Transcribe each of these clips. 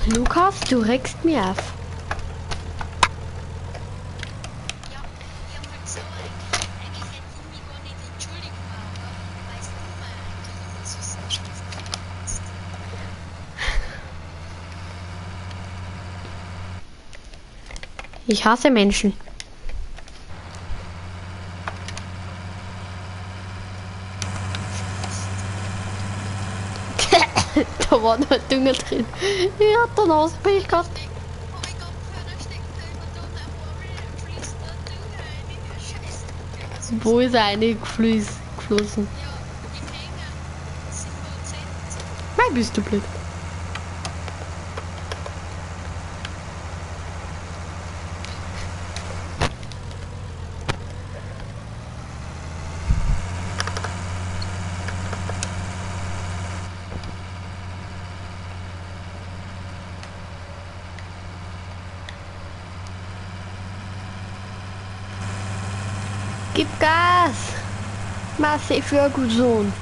Lukas, du regst mir auf. Ja, ich hab halt so eigentlich hätte ich mich gar nicht entschuldigen brauchen, weil du mir eigentlich immer so sagst, dass du kannst. Ich hasse Menschen. Da war noch ein Dünger drin. Ich hab da Nasenpech gehabt. Oh mein Gott, da steckt da über da fließt der Dünger rein. Scheiße. Wo ist er reingeflossen? Ja, im Hänger. 7%. Mei, bist du blöd. Gib Gas! Massey Ferguson.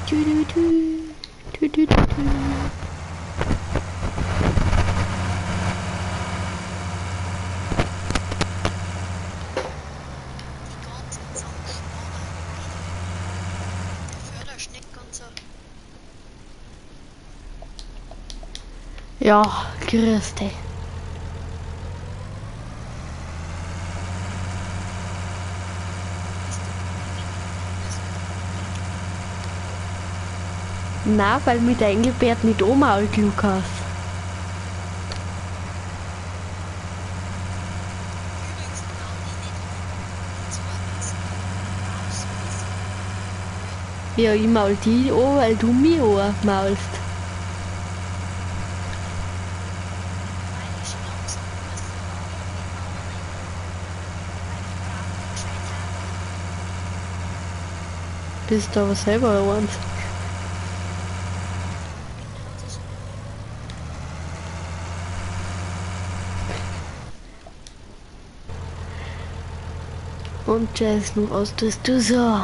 Du, du, du. Du, du, du, du. Die ganzen Zusammenspaner. Der Förderschneck und so. Ja, grüß dich. Na, weil mit der Engelbert nicht umhaut, Lukas. Ja, ich maul die an, weil du mich anmaulst. Weil ich schon langsam muss weil ich brauche gescheit habe. Bist du aber selber eins. Und Jason, was tust du so?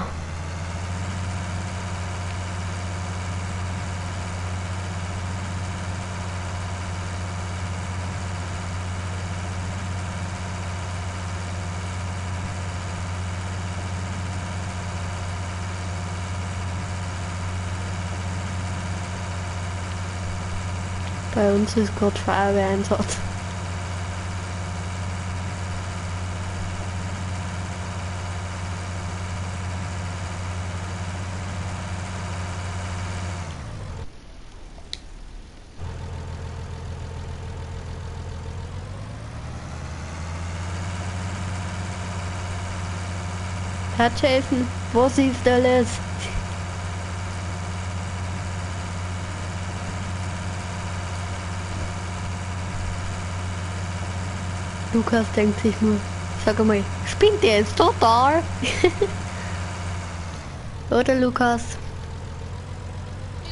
Bei uns ist gerade Feuerwehreinsatz. Herr Jason, was ist alles? Lukas denkt sich nur, sag einmal, spinnt der jetzt total? Oder Lukas?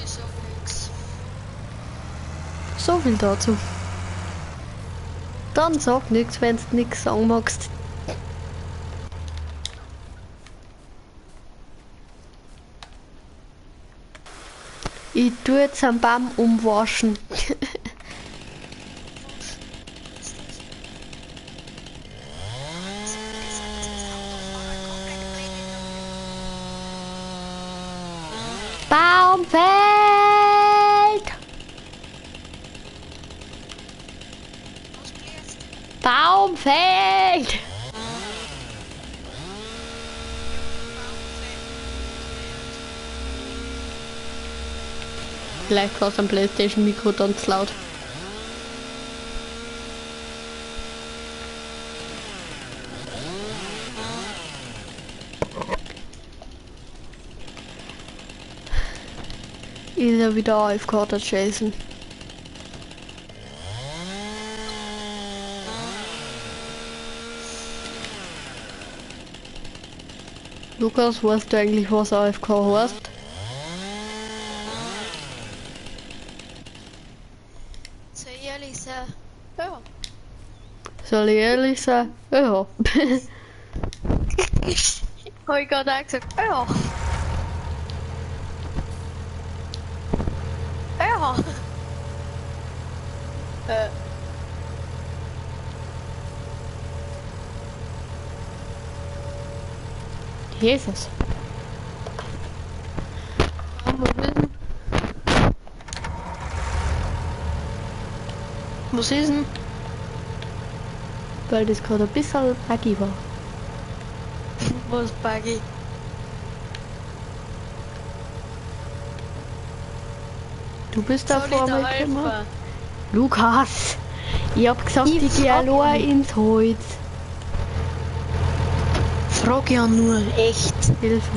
Ich sag nix. So viel dazu. Dann sag nix, wenn's nix sagen magst. Ich tu jetzt einen Baum umwaschen. Baum fällt! Baum fällt! Vielleicht war es am PlayStation Mikro dann zu laut. Ist er wieder AFK, der Jason. Lukas, weißt du eigentlich, was AFK heißt? Soll ich ehrlich sein? Ja. Soll ich ehrlich sein? Ja. Hab ich gerade auch gesagt, ja. Ja. Jesus. Was ist denn? Weil das gerade ein bisschen buggy war. Was buggy? Du bist da Soll ich vor da mir gekommen. helfen? Lukas! Ich hab gesagt, Ich ich, geh frag allein ins Holz. Frag ja nur, echt. Hilfe.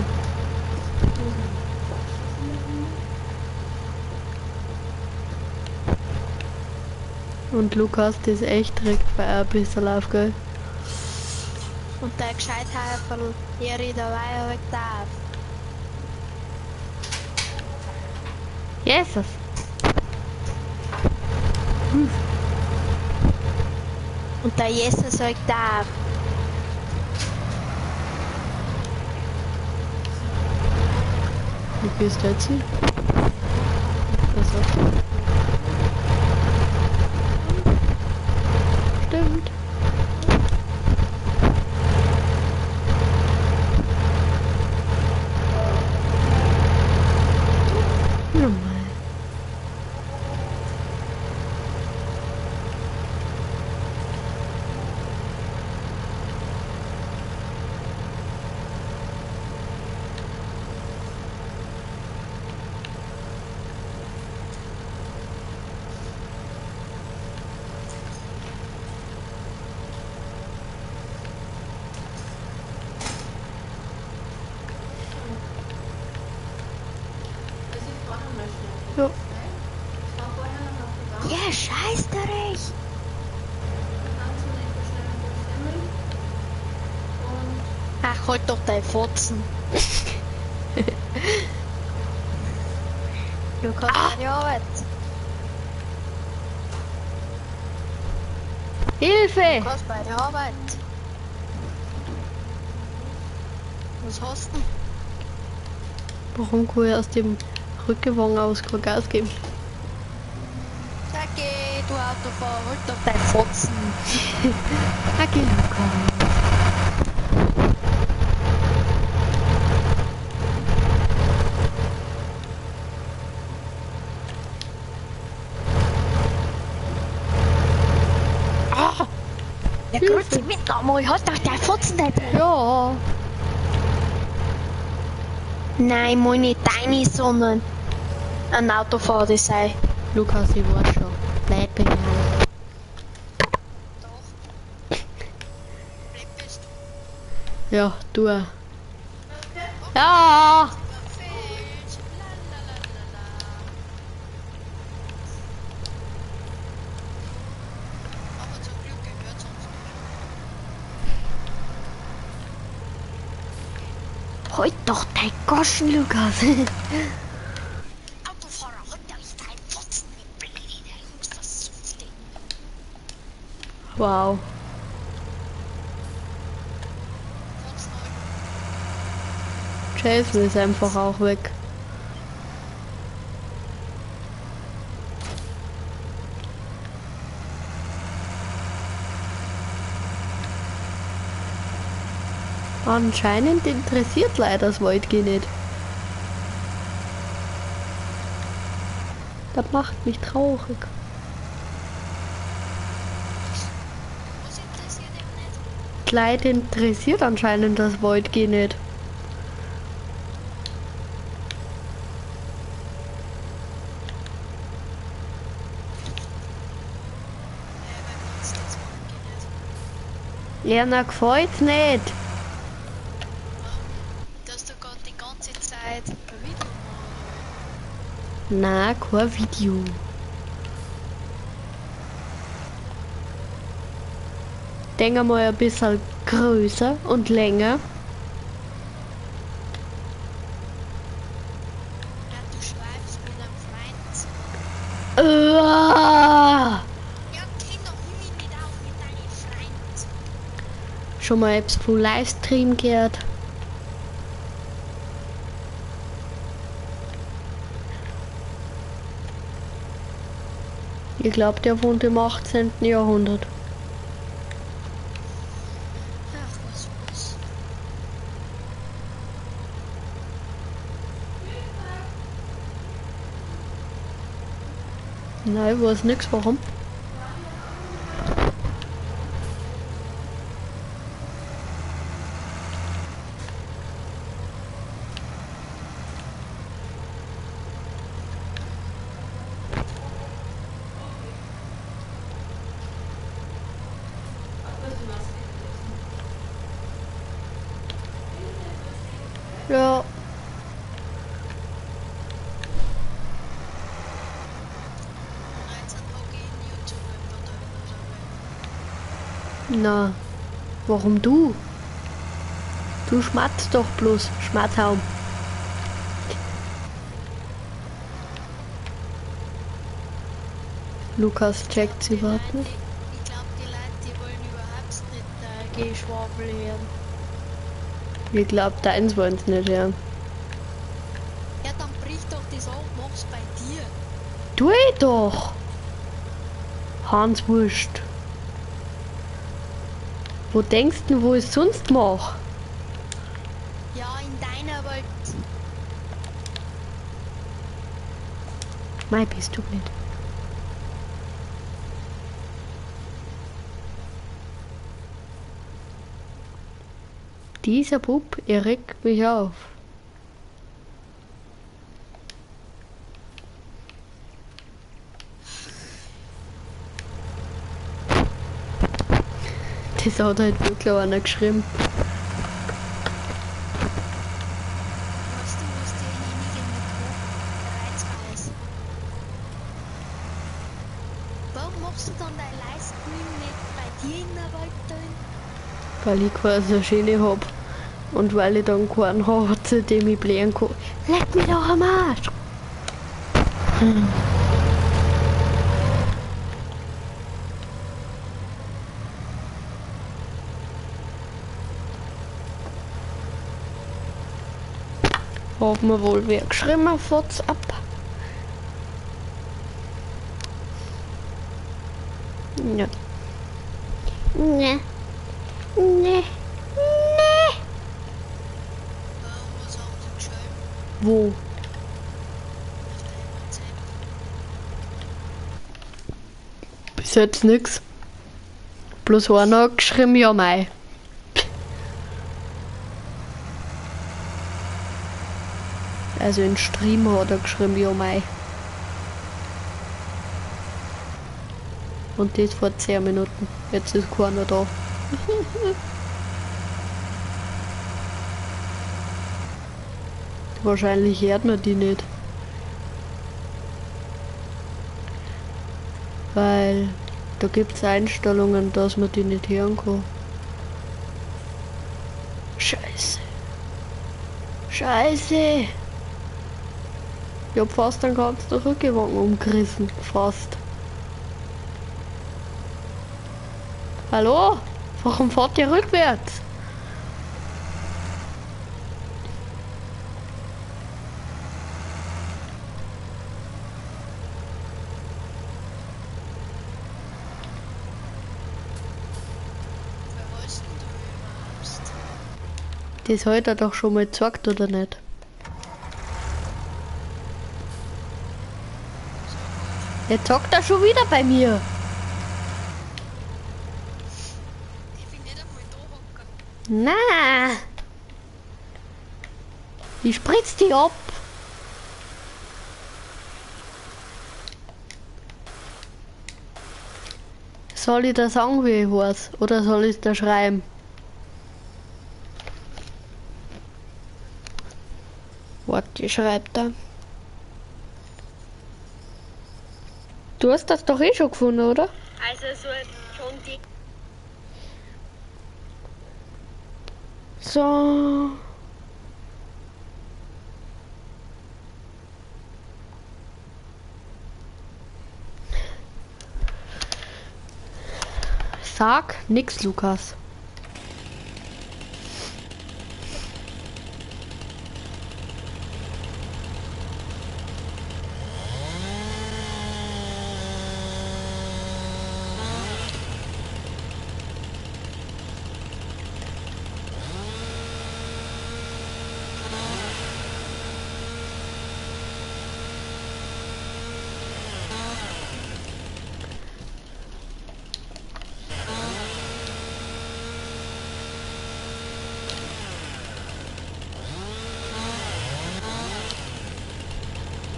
Und Lukas, das ist echt direkt bei ein bisschen auf, gell? Und der Gescheithäferl, er dabei weg darf. Jesus! Und der Jesus sagt darf. Wie gehst du jetzt hin? Also. Stimmt. Normal. Also ich fahre mal schnell. Ja. Ich fahre vorher noch auf die Bank. Ja, scheiß dich. Dann kannst du einfach schnell ein paar Semmeln. Und Ach, halt doch dein Fotzen. Du kannst bei der Arbeit. Hilfe! Du kannst bei der Arbeit. Was hast du denn? Warum kann ich aus dem Rückenwagen aus kein Gas geben? Danke, du Autofahrer, halt doch dein Fotzen. Danke, Lukas. Ah! Ja, grüezi mit nochmal, halt doch dein Fotzen nicht. Ja! Nein, mal nicht deine, sondern ein Autofahrer, das sei. Lukas, ich weiß schon. Bleib bei mir. Doch. Blöd bist du. Ja, du. auch. Ja! Überfällt. Lalalala. Aber zum Glück gehört uns nicht. Halt doch dein Goschen, Lukas. Autofahrer, halt doch dein Fotzen, du blöde Versuchte. Wow. Fotzen halten. Jason ist einfach auch weg. Anscheinend interessiert leider das Waldgehen nicht. Das macht mich traurig. Was interessiert ihn nicht? Die Leute interessiert anscheinend das Waldgehen nicht. Weil uns das Waldgehen nicht. Lerner gefällt's nicht. Dass du gerade die ganze Zeit ein Video machst. Na, kein Video. Denk mal ein bisschen größer und länger. Ja, du schweifst mit einem Freund. Uah! Ja, Kinder, hol mich nicht auf mit deinen Freunden. Schon mal etwas von Livestream gehört? Ich glaube, der wohnt im 18. Jahrhundert. Ach, was, was. Nein, ich weiß nix, warum. Ja, Und jetzt hocke ich in YouTube einfach da oder na, warum du? Du schmatzt doch bloß, Schmatzhaum. Lukas checkt sie überhaupt nicht. Ich glaube, die Leute, die wollen überhaupt nicht dein Geschwafel hören. Ich glaube, deins wollen's nicht hören. Ja, dann brich doch das ab, mach's bei dir. Tu ich doch! Hans Wurst. Wo denkst du, wo ich sonst mach? Ja, in deiner Welt. Mei, bist du blöd. Dieser Bub, er regt mich auf. Das hat halt wirklich einer geschrieben. Weißt du, was derjenige mit Hoch ist? Warum machst du dann dein Livestream nicht bei dir in der Welt drin? Weil ich quasi eine Schiene hab. Und weil ich dann keinen habe, zu dem ich blähen kann. Leck mich doch am Arsch! Hat mir wohl wer geschrieben auf WhatsApp. Ja. Ne. Ne. Ne. Warum, was haben sie geschrieben? Wo? Auf dein WhatsApp. Bis jetzt nix. Bloß einer hat geschrieben, ja mei. Also in Stream hat er geschrieben, ja mei. Und das vor 10 Minuten. Jetzt ist keiner da. Wahrscheinlich hört man die nicht. Weil da gibt es Einstellungen, dass man die nicht hören kann. Scheiße. Scheiße. Ich hab fast den ganzen Rückenwagen umgerissen. Fast. Hallo? Warum fahrt ihr rückwärts? Wer weißt denn du überhaupt? Das hat er doch schon mal gezeigt, oder nicht? So gut. Jetzt zockt er schon wieder bei mir. Ich bin nicht einmal da hocken. Na. Ich spritz die ab. Soll ich da sagen, wie ich heiß? Oder soll ich da schreiben? Warte, ich schreib da. Du hast das doch eh schon gefunden, oder? Also so schon die So. Sag nix, Lukas.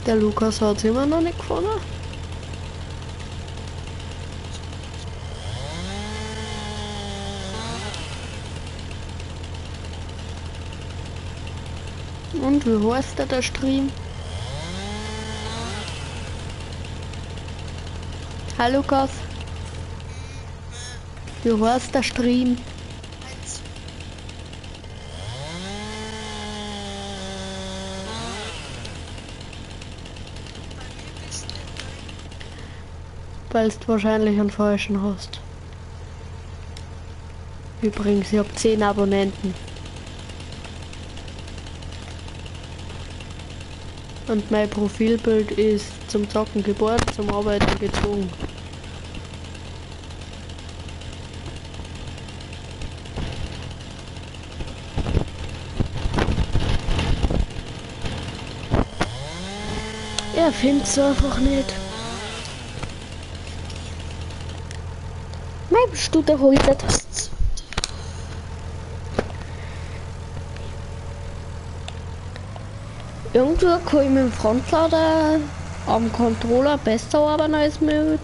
Der Lukas hat es immer noch nicht gefunden. Und wie heißt der Stream? Hallo Lukas. Wie heißt der Stream? Weil du wahrscheinlich einen falschen hast. Übrigens, ich hab 10 Abonnenten. Und mein Profilbild ist zum Zocken geboren, zum Arbeiten gezwungen. Er findet's einfach nicht. Mein Studer holt das. Irgendwo kann ich mit dem Frontlader am Controller besser arbeiten als mit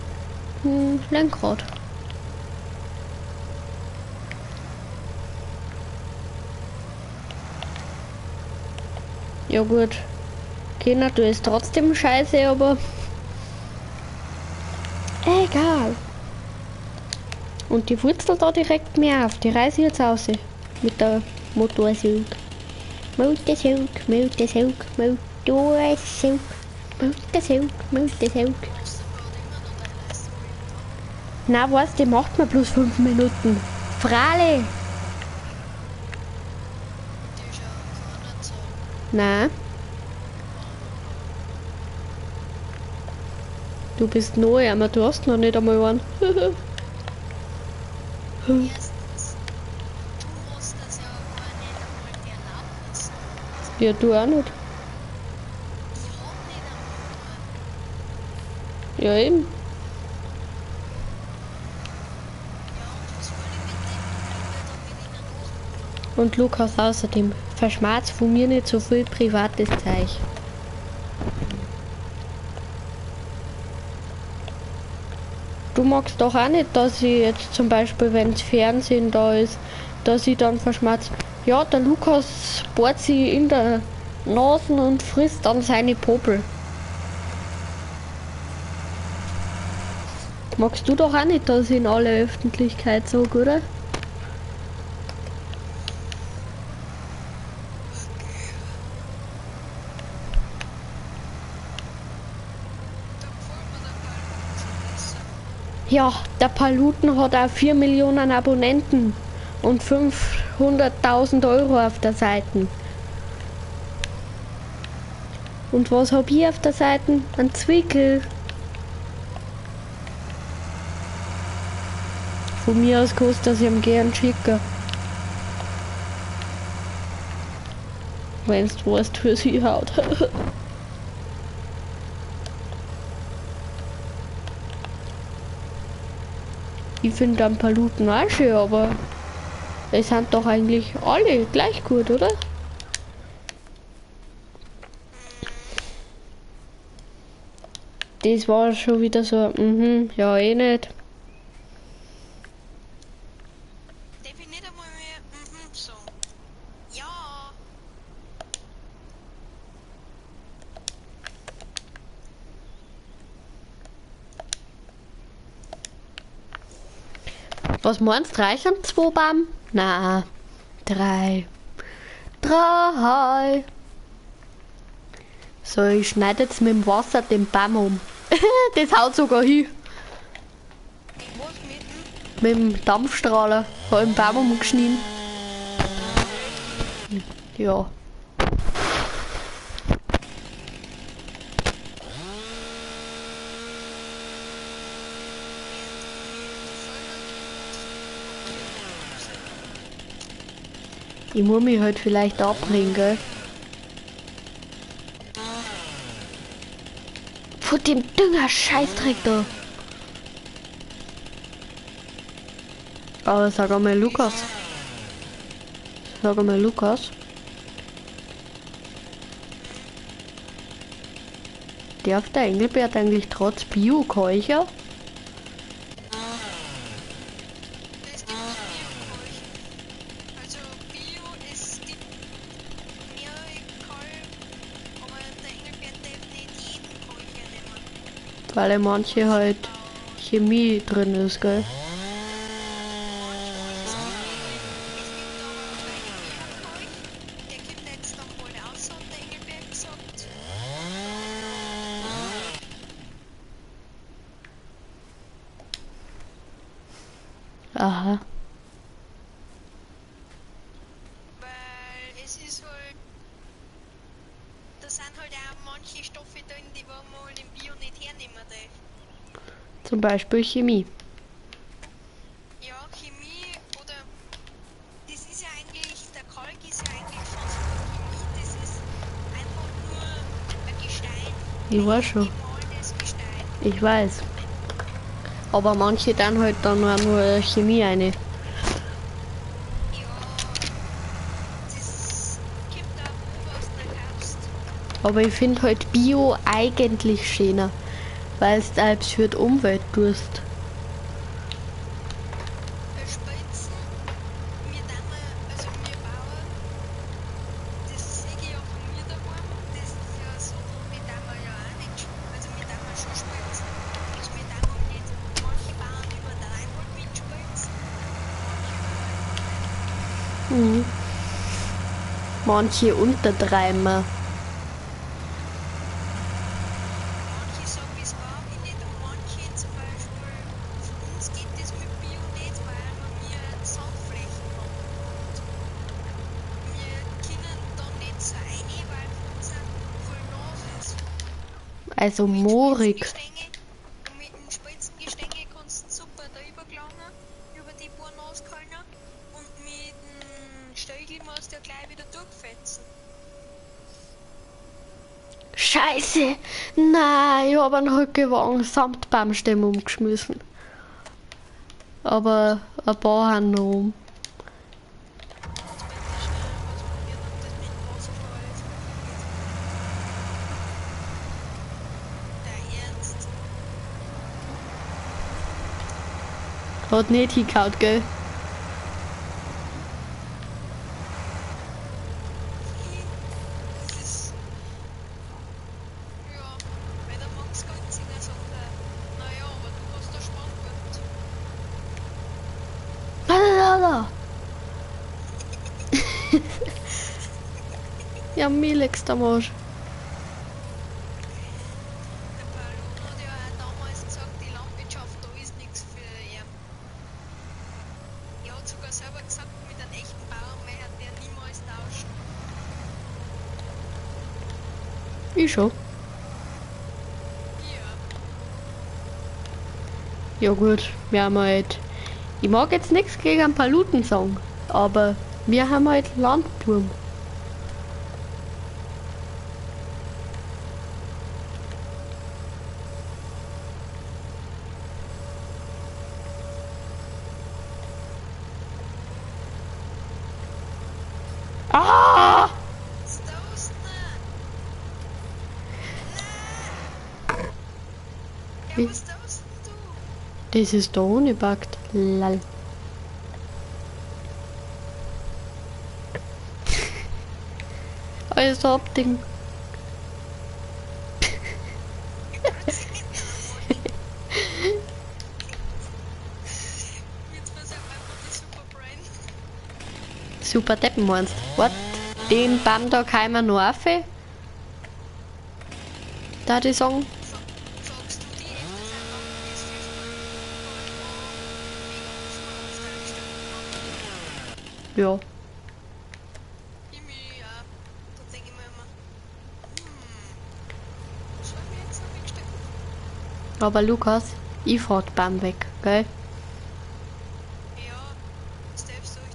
dem Lenkrad. Ja gut. Okay, natürlich ist trotzdem scheiße, aber egal. Und die Wurzel da direkt mehr auf. Die reiße ich jetzt aus mit der Motorsäge. Motorsäge, Motorsäge, Motorsäge, Motorsäge, Motorsäge. Na, weißt du, die macht man bloß 5 Minuten. Frale! Na? Du bist neu, aber du hast noch nicht einmal einen. Erstens, du hast das ja gar nicht einmal die Erlaubnis. Ja, du auch nicht. Ich hab nicht einmal. Ja, eben. Ja, und was soll ich mit dem damit in der Nase? Und Lukas außerdem, verschmerz von mir nicht so viel privates Zeug. Du magst doch auch nicht, dass ich jetzt zum Beispiel, wenn das Fernsehen da ist, dass ich dann verschmerz. Ja, der Lukas bohrt sie in der Nase und frisst dann seine Popel. Magst du doch auch nicht, dass ich in aller Öffentlichkeit sag, oder? Ja, der Paluten hat auch 4 Millionen Abonnenten und 500.000 Euro auf der Seite. Und was hab ich auf der Seite? Ein Zwickel. Von mir aus kostet das ihm gern schicken. Wenn's du weißt, für sie haut. Ich finde ein Paluten auch schön, aber es sind doch eigentlich alle gleich gut, oder? Das war schon wieder so, ja eh nicht. Darf ich nicht einmal mehr, so. Ja. Was meinst du, reichen 2 Baum? Na, 3. 3. So, ich schneide jetzt mit dem Wasser den Baum um. Das haut sogar hin. Mit dem Dampfstrahler. Hab ich den Baum umgeschnitten. Ja. Ich muss mich halt vielleicht abbringen, gell? Von dem Dünger Scheißdreck da. Aber sag einmal Lukas. Sag einmal Lukas. Darf der Engelbert eigentlich trotz Bio-Keucher? Es gibt Bio-Kalk. Also Bio, es gibt mehrere Kalk, aber der Engelbert darf nicht jeden Kalk nehmen. Weil ja manche halt Chemie drin ist, gell? Manchmal ist Chemie drin, es gibt aber auch einen Bio-Kalk, der kommt jetzt dann bald raus, hat der Engelbert gesagt. Aha. Weil es ist halt, da sind halt auch manche Stoffe drin, die wo man halt im Bio nicht hernehmen darf. Zum Beispiel Chemie. Ja, Chemie oder das ist ja eigentlich, der Kalk ist ja eigentlich fast keine Chemie, das ist einfach nur ein Gestein, Ich ein weiß schon. gemahlenes Gestein. Ich weiß. Aber manche dann halt dann auch nur Chemie eine. Ja, das kommt auch an, was du kaufst. Aber ich finde halt Bio eigentlich schöner, weil es selbst für die Umwelt tust. Bei Spritzen, wir dann, also wir Bauern, das sehe ich ja von mir daheim, das ist ja so, wir tun wir ja auch nicht, also wir tun wir schon spritzen, bloß wir tun halt nicht, manche Bauern übertreiben halt mit Spritzen, manche übertreiben halt nicht. Mhm. Manche untertreiben. Manche sagen, das brauche ich nicht und manche zum Beispiel, für uns geht das mit Bio nicht, weil wir Sandflächen haben und wir können da nicht so rein, weil für uns auch voll nass ist. Also Mit moorig. Spitzengestänge, und mit dem Spitzengestänge kannst du super da übergelangen, über die paar Nasskörner und mit dem Stögel musst du ja gleich wieder durchfetzen. Scheiße! Nein, ich habe einen Rückewagen samt Baumstämme umgeschmissen. Aber ein paar haben noch um. Jetzt möchte ich schnell ausprobieren, ob das mit dem Wasserfall jetzt wirklich geht. Der Ernst. Hat nicht hingehauen, gell? Das ist, ja, weil der Max Ganzinger sagt er, naja, aber du hast da Spannbund. Lalalala. Ja, mir legst am Arsch. Der Palun hat ja auch damals gesagt, die Landwirtschaft, da ist nichts für ihn. Er hat sogar selber gesagt, mit einem echten Bauern möchte er niemals tauschen. Ich schon. Ja, Ja gut, wir haben halt... Ich mag jetzt nichts gegen einen Paluten sagen, aber wir haben halt Landburm. Ah! was tust du denn? Ja, Wie? was tust denn du? Das ist da ohne backt. Lal. Also ob den. Jetzt versuchen wir einfach die Superbrain. Super Deppen meinst. What? Den Baum da kann man noch auf. Da die sagen. Sagst du die öfters einfach, das ist mega oft aufgestellt. Ja. Ich mich ja. Da denke ich mir immer, was hab ich jetzt noch wegstecken? Aber Lukas, ich fahr die Baum weg, gell? Ja, das darfst du euch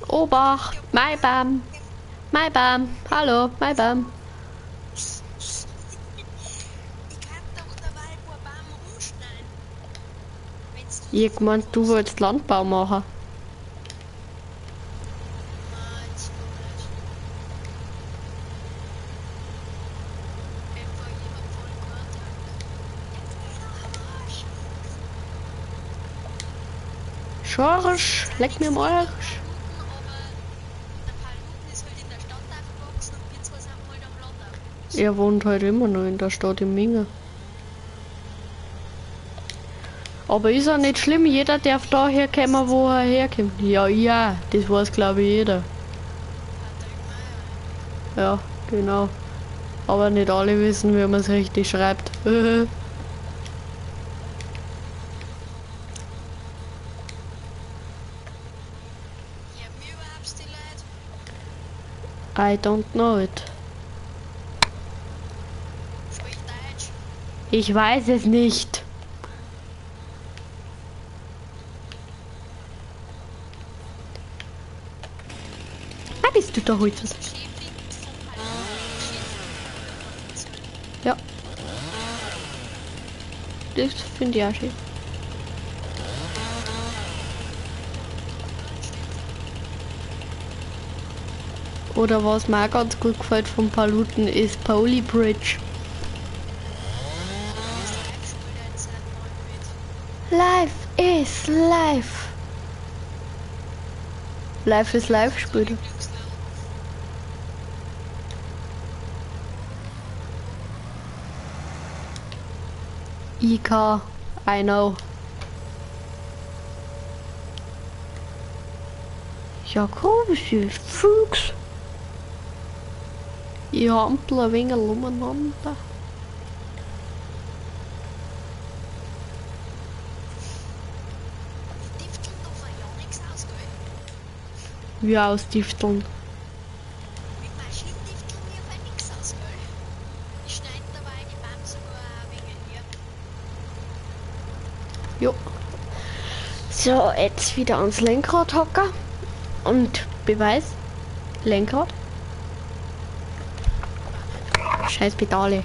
tun. Obacht! Mein Baum! Mein Baum! Hallo, mein Baum! Ich kann doch dabei ein paar Bäume umschneiden. Wenn's du Ich gemeint, du wolltest Landbau machen. Nein, jetzt noch nicht. Einfach, ich hab voll keinen Schorsch, leck mir am Arsch. Er wohnt halt immer noch in der Stadt im Minge. Aber ist auch nicht schlimm, jeder darf da herkommen, wo er herkommt. Ja, ja, das weiß glaube ich jeder. Ja, genau. Aber nicht alle wissen, wie man es richtig schreibt. I don't know it. Ich weiß es nicht. Ah, bist du da heute? Ja. Das finde ich auch schön. Oder was mir auch ganz gut gefällt von Paluten ist Poly Bridge. Life is life. Life is life spielt. IK, I know. Jakobische Fuchs. Ich hampel ein wenig umeinander. Wie ausdifteln? Mit Maschinendifteln mir fällt nichts aus, gell? Ich schneide dabei die Baum sogar ein wenig her. Jo. So, jetzt wieder ans Lenkrad hocken. Und Beweis. Lenkrad. Scheiß Pedale.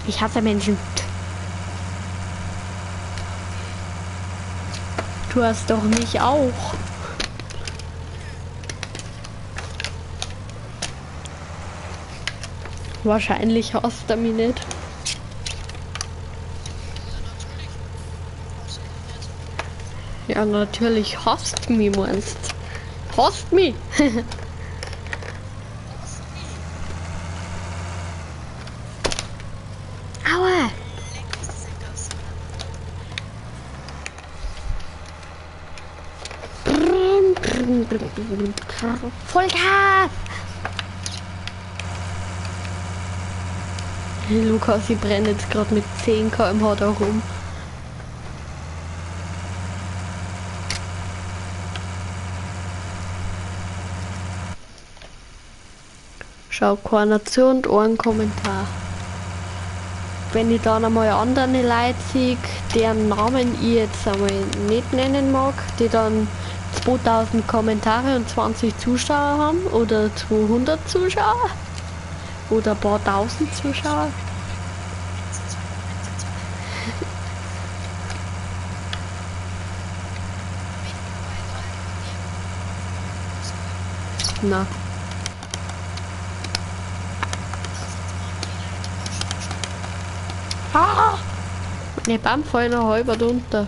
Ich hasse Menschen. Du hast doch mich auch. Wahrscheinlich hasst er mich nicht. Ja, natürlich hasst mich, meinst. Hasst mich! Aua! Vollgas! Lukas, ich brenne jetzt gerade mit 10 km/h da rum. Schau keiner zu und einen Kommentar. Wenn ich dann einmal andere Leute sehe, deren Namen ich jetzt einmal nicht nennen mag, die dann 2000 Kommentare und 20 Zuschauer haben oder 200 Zuschauer oder ein paar tausend Zuschauer. Na. Ah! Meine Baum fallen noch halb drunter.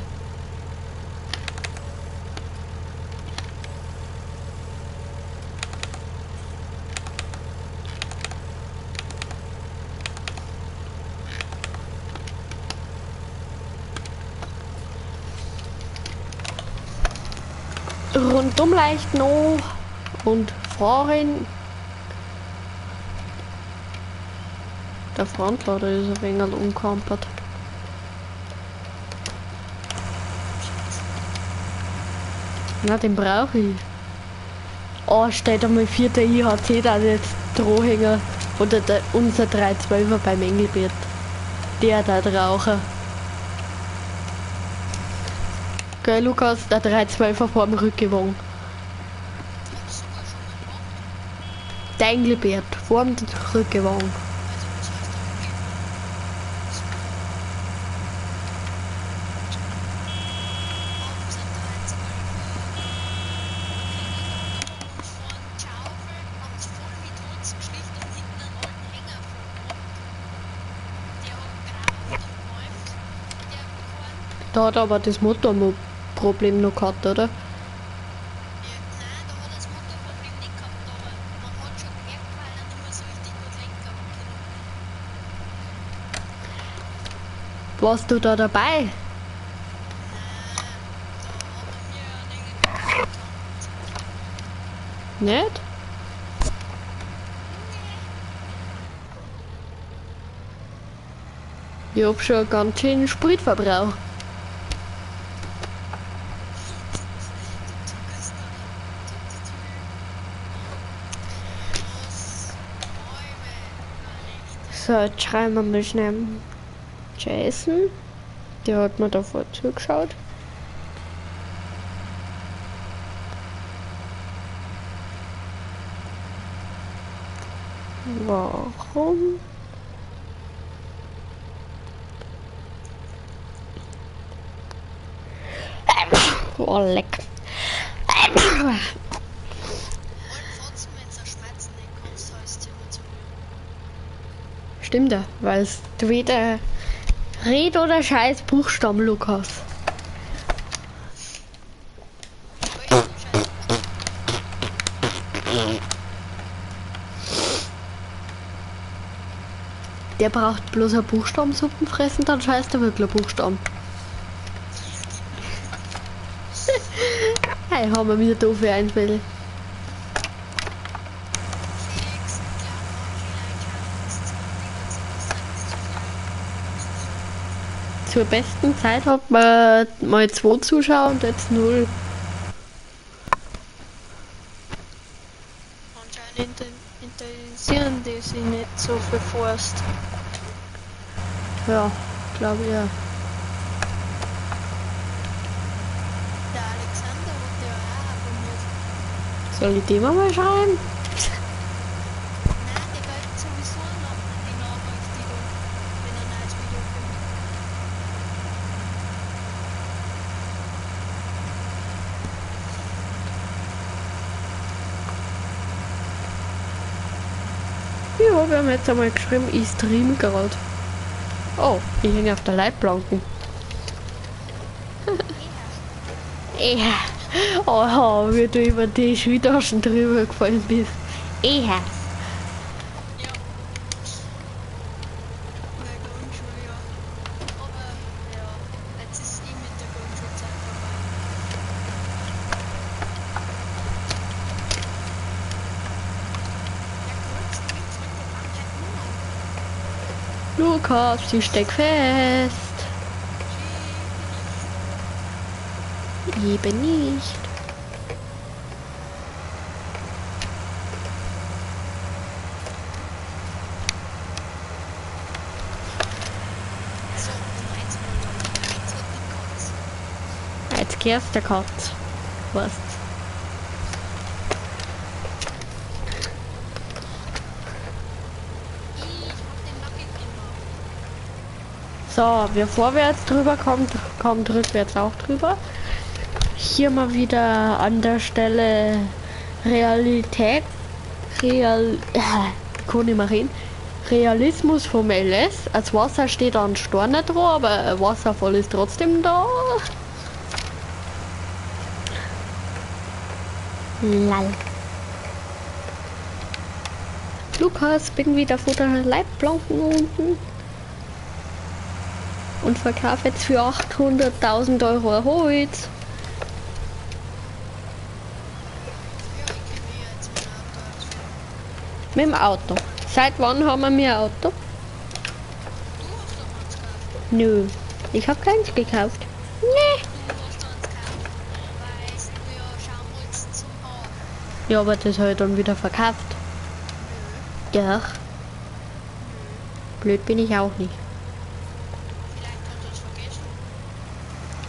Rundum leicht noch und fahren. Der Frontlader ist ein wenig umkampert. Na, den brauche ich. Oh, steht einmal vierter IHC da jetzt Drohhänger oder der, unser 312er beim Engelbert. Der da Raucher. Gell, Lukas, der 312er vor dem Rückgewagen. Der Engelbert vor dem Rückgewagen. Da hat aber das Motorproblem noch gehabt, oder? Ja, nein, da hat er das Motorproblem nicht gehabt, aber man hat schon gemerkt, weil er nicht mehr so richtig gut lenken hat können. Warst du da dabei? Nein, da hat er mir ja nicht gekannt. Nicht? Ich hab schon ganz schön Spritverbrauch. Du zuckerst da, du zu viel. Was? Bäume, gar nicht. So, jetzt schreiben wir mal schnell Jason. Der hat mir davor zugeschaut. Warum? Oh, leck. Allen Fotzen, wenn sie schmerzen nicht kannst, heißt es immer zu viel. Stimmt ja, weil es weder Red oder Scheiß Buchstaben, Lukas. Welchen Scheiß? Der braucht bloß eine Buchstabensuppen fressen, dann scheißt er wirklich Buchstaben. Hey, haben wir wieder doofe Einfälle. Felix, glaub mal, vielleicht schauen uns 20 und 26 zu viel. Zur besten Zeit hat man mal zwei Zuschauer und jetzt null. Anscheinend interessieren die sich nicht so für Forst. Ja, glaube ich ja. Der Alexander hat ja auch abonniert. Soll ich dem mal schreiben? Nein, der kriegt sowieso noch die Nachrichtigung, wenn ein neues Video kommt. Ja, wir haben jetzt einmal geschrieben, ich stream gerade. Oh, ich hänge auf der Leitplanken. Ja. Oh, wie du über die Schultaschen drüber gefallen bist. Eher. Ja. Bei Grundschule, ja. Aber ja, jetzt ist eh mit der Grundschulzeit vorbei. Ja, kurz, jetzt rückt der Bank halt nur noch. Lukas, ich steck fest. Eben nicht. So, und jetzt mal noch. Jetzt hat die Katze. Jetzt kehrst der Katz. Weißt. Ich hab den Nugget gemacht. So, wer vorwärts drüber kommt, kommt rückwärts auch drüber. Hier mal wieder an der Stelle Realität, Real, kann ich mal reden. Realismus vom LS. Als Wasser steht an Storne dran, aber Wasserfall ist trotzdem da. Lal. Lukas, bin wieder vor der Leitplanken unten. Und verkaufe jetzt für 800.000 Euro Holz. Ja, ich kann mir jetzt mein Auto ausfahren. Mit dem Auto. Seit wann haben wir mir ein Auto? Du hast doch eins gekauft. Nö. Ich habe keins gekauft. Nee. Du hast eins gekauft, weil du ja schauen wolltest zum Bau. Ja, aber das habe ich dann wieder verkauft. Nö, Ja. nö. Blöd bin ich auch nicht. Vielleicht hat er es vergessen.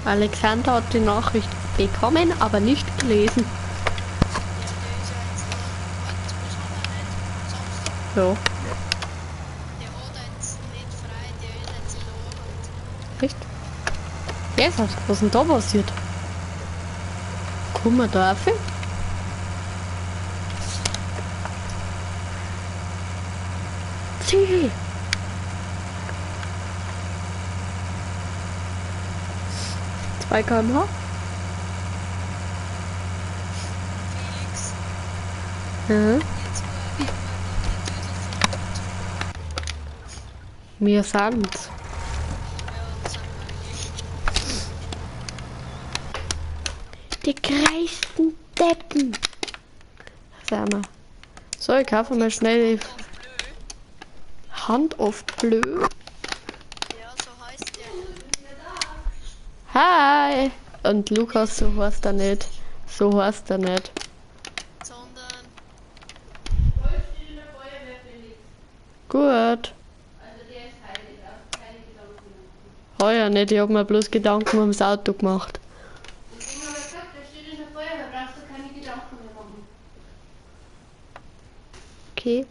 Alexander hat die Nachricht bekommen, aber nicht gelesen. Ja, der ist ja jetzt noch. Was, was hat er nicht? Samstag. Ja. Der hat jetzt nicht frei, der ist jetzt in der Arbeit. Echt? Jesus, was ist denn da passiert? Kommen wir da rauf? Zieh! Bei kmh? Felix, Ja. wir zwei werden halt dann die Dödel von Motorrad. Wir sind's. Ja, das sind wir eigentlich. Die größten Deppen. Sag mal. So, ich kaufe mal schnell die Auf blöd. Hand auf Blö. Ja, so heißt der. Hi! Und Lukas, so heißt er nicht. So heißt er nicht. Sondern, Gut. Heuer nicht, ich hab mir bloß Gedanken ums Auto gemacht. Okay.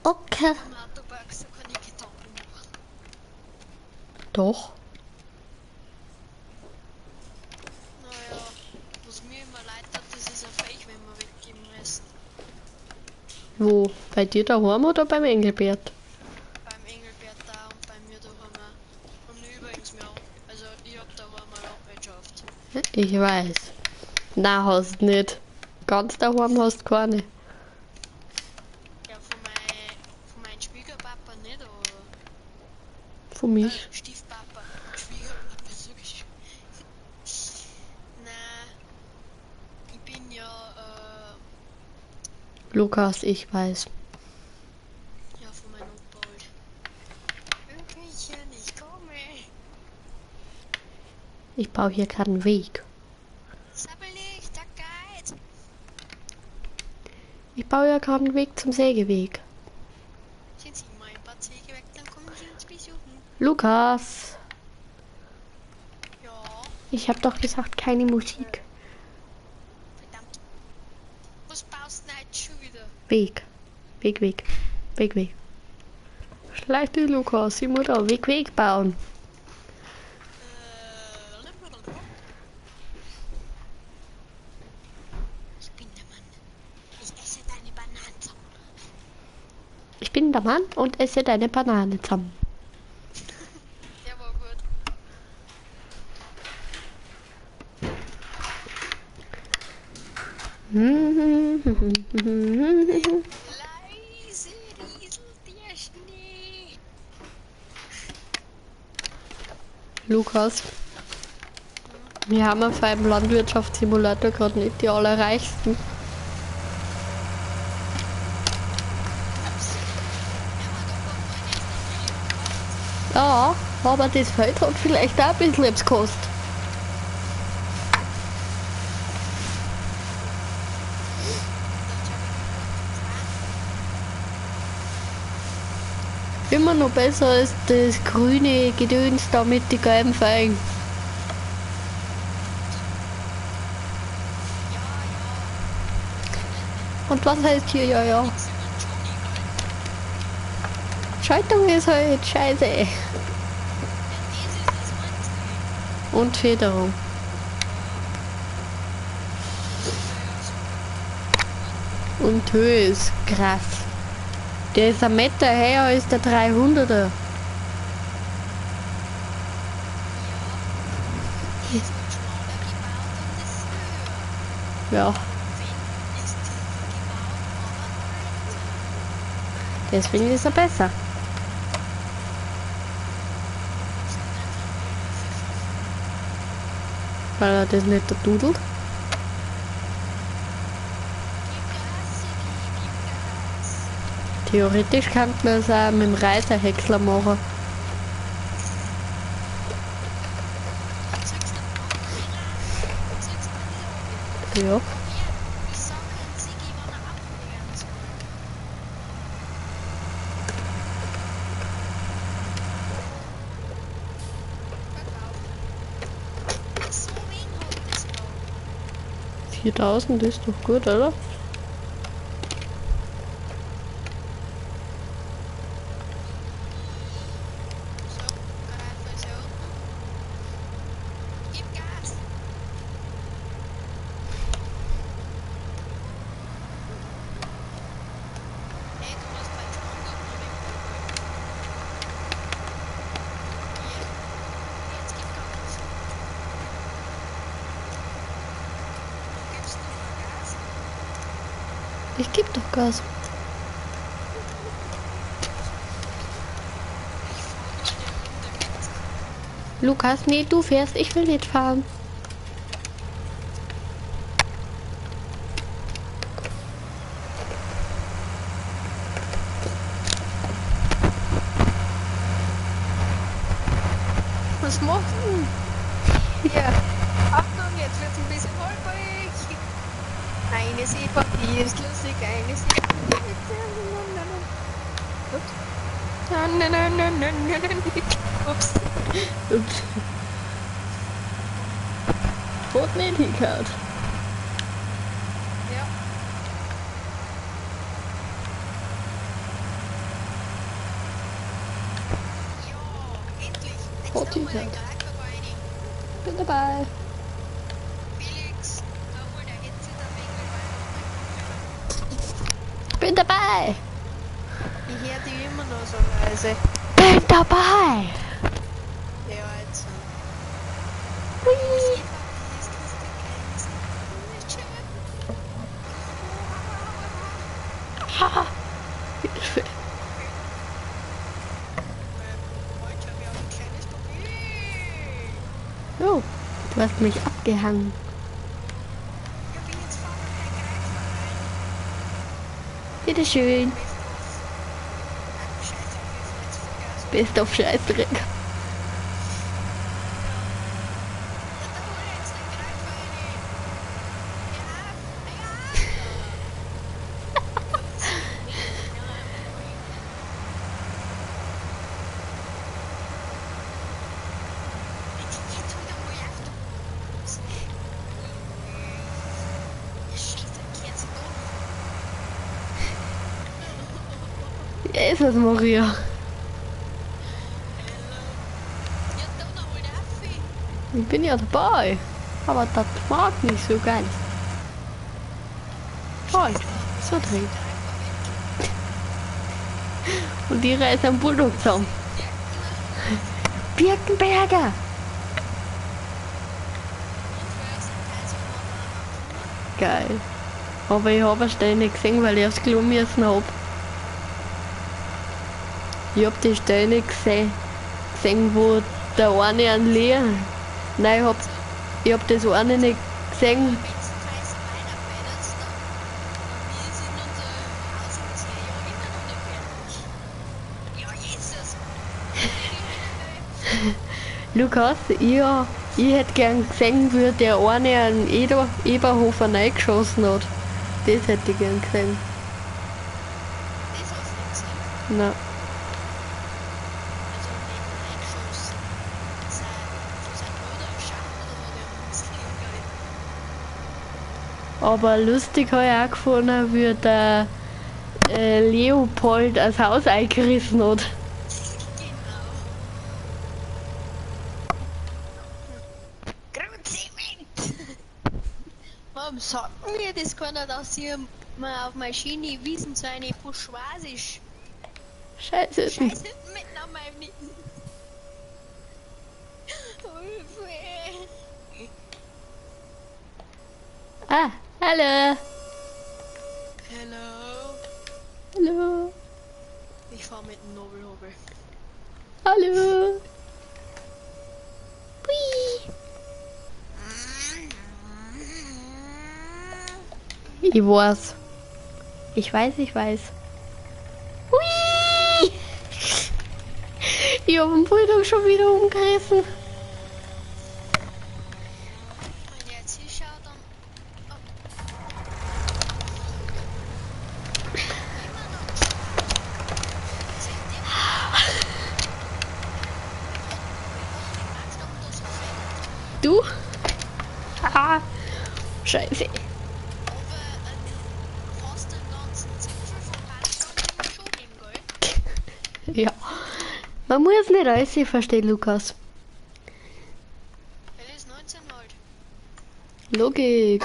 Okay. im Auto brauchst du keine Gedanken machen. Doch. Naja, was mir immer leid hat, das ist ein Fake, wenn wir weggeben müssen. Wo? Bei dir daheim oder beim Engelbert? Beim Engelbert da und bei mir daheim auch. Und übrigens mir auch. Also, ich hab daheim eine Landwirtschaft. Ich weiß. Na, hast nicht. Ganz daheim hast keine. Ja, von meinem Schwiegerpapa nicht, aber. Von mich. Stiefpapa. Schwiegerpapa, sag ich. Nein, ich bin ja, Lukas, ich weiß. ja, von meinem Opa halt. Hühnchen, ich komme. Ich baue hier gerade einen Weg. Sabbelig, der Guide. Ich baue ja gerade einen Weg zum Sägeweg. Sind Sie mal ein paar Zäge weg, dann kommen Sie uns besuchen. Lukas, Ja, ich habe doch gesagt, keine Musik. verdammt. Was baust du denn heute schon wieder? Weg. Weg, Weg. Weg, Weg. Schleich dich, Lukas. Ich muss da Weg, Weg bauen. Ich bin der Mann. Ich esse deine Bananen zusammen. Ich bin der Mann und esse deine Banane zusammen. Der war gut. Leise rieselt der Schnee. Lukas, wir haben auf einem Landwirtschaftssimulator gerade nicht die allerreichsten. Ups. Ja, aber da kommt man jetzt eine Million gekauft. Ja, aber das Feld hat vielleicht auch ein bisschen etwas gekostet. Dann schau ich mal zum Schwan. Immer noch besser als das grüne Gedöns da mit den gelben Feigen. Ja, ja. Und was heißt hier, ja, ja? Nix über den Johnny, gell? Schaltung ist halt scheiße. Ja, das ist das Einzige. Und Federung. Ja, das ist ja super. Und Höhe ist krass. Der ist ein Meter höher als der 300er. Ja, der ist halt schmaler gebaut und ist höher. Ja, Und Fendt ist tiefer gebaut, aber breiter. deswegen ist er besser. Warum hast du denn einfach mehr Hilfe geschaffen? Weil er das nicht da dudelt. Gib Gas, Sigi, gib Gas. Theoretisch könnte man es auch mit dem Reiterhäcksler machen. Dann ziehst du den Bauch dann ziehst du ihn wieder runter. Ja. Komm her, ich sag dem Sigi, wann er abwehren soll. Verkauft. So wen hat das da? 4000 ist doch gut, oder? So, Reife ist ja unten. Gib Gas! Hey, du musst beim Sprunggut noch wegholen. Ja, jetzt gib Gas. Ich geb doch Gas. Ich fahr nur eine Runde mit. Lukas, nee, du fährst. Ich will nicht fahren. Was machst du? Ja. Achtung, jetzt wird's ein bisschen holprig. Eine Seepartie ist lustig, eine Seepartie ist. Ups. Nein, nein, nein, nein, nein, nein, nein. Ups. Ups. Hat nicht hingehört. Ja. Ja, endlich. Jetzt Hat da mal den hingehört. Greifer rein. Bin dabei. Felix, da hol der Headset ein wenig, weil ich hab meinen Kopfhörer. Bin dabei. Ich höre dich immer noch so leise. Bin dabei. Ja, jetzt. Hui. Seepartie ist lustig, eine Seepartie ist schön. Ha. Hilfe. Heute habe ich auch ein kleines Problem. Oh, du hast mich abgehangen. Ja, bin jetzt fahren wir kein Greifer rein. Bitteschön. Best of. Ach, Scheiße, wir fahren jetzt Vollgas. Bist auf Scheißdreck. Ja, da hol ich jetzt den Greifer rein. Ja, ja. Jetzt hol doch mal auf, du. Scheiße, kehrt sie doch. Jesus Maria. Hallo. Ja, da noch hol auf. Ich bin ja dabei. Aber das mag nicht so ganz. Halt, so dreht. Und die reißt am Bulldog zusammen. Birkenberger! Geil. Aber ich habe eine Stelle nicht gesehen, weil ich aufs Klo müssen hab. Ich hab die Stelle nicht gesehen, wo der eine an Lea. Nein, ich hab das eine nicht gesehen. Lukas, ich hätte gern gesehen, wie der eine an Eberhofer reingeschossen hat. Das hätte ich gern gesehen. Das hast du nicht gesehen. Nein. Also nicht reingeschossen. Von seinem Bruder im Schacht oder hat er umgeschrieben, glaube ich. Aber lustig habe ich auch gefunden, wie der Leopold das Haus eingerissen hat. Genau. Grundzement! Warum sagt mir das keiner, dass hier mal auf Maschine Wiesen so eine Bourgeoisie Scheiße. Scheiße mitten an meinem Nicken. Hilfe! Ah, hallo. Hello. Hallo. Ich fahr mit dem Nobelhobel. Hallo. Hui. Ich weiß. Ich weiß, ich weiß. Hui! Ich hab den Bulldog schon wieder umgerissen. Wenn ich jetzt hinschaue, dann. Oh. Immer noch. Seht ihr? Wie hat den da so fett? Du? Ah, scheiße. Aber fast den ganzen Zipfel vom Baumstamm schon nehmen, gell? Ja. Man muss nicht alles verstehen, Lukas. LS 19 halt. Logik.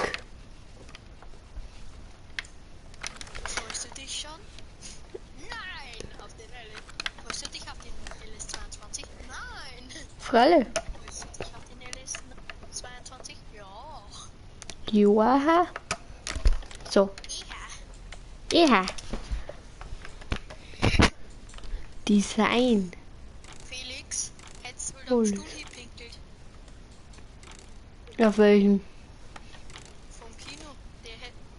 Freust du dich schon? Nein! Auf den LS. Freust du dich auf den LS 22? Nein! Fralle. Freust du dich auf den LS 22? Ja. Joa. So. Ja. Ja. Design. Felix, hättest du wohl am Hol. Stuhl gepinkelt Auf welchen? vom Kino. Die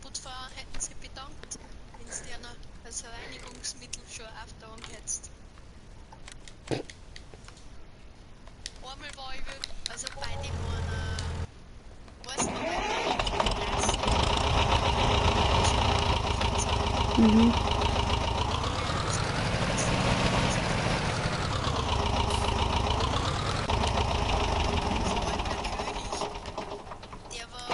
Putzfahrer hätten sich bedankt, wenn es dir noch als Reinigungsmittel schon aufgetan hättest. Einmal war ich, also bei dem einer, weißt du noch, bei dem Mhm. Vor allem der König, der war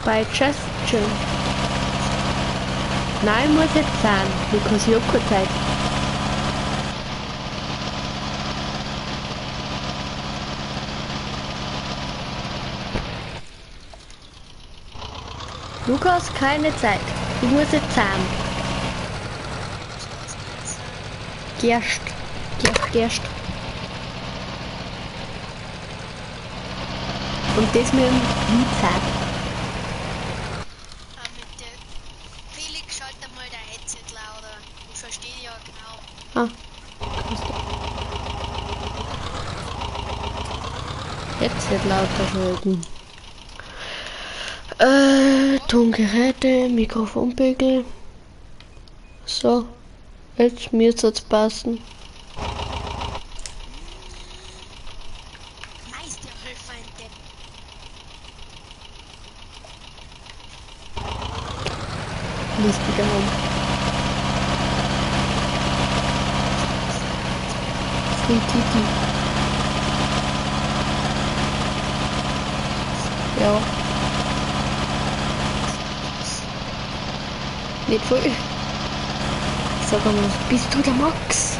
Bei Just Chill. Nein, muss jetzt sein. Lukas, ich hab keine Zeit. Lukas, keine Zeit. Ich muss jetzt sein. Gerst. Gerst, Gerst. Und das mit dem Liedzeit. Mit der Felix, schalt einmal der Headset lauter. Ich verstehe ja kaum. Ah. Headset lauter schalten. Tongeräte, Mikrofonpegel. So, jetzt mir soll's passen. Lustiger Hund. Free Titi. Ja. Nicht voll. Sag einmal, bist du der Max?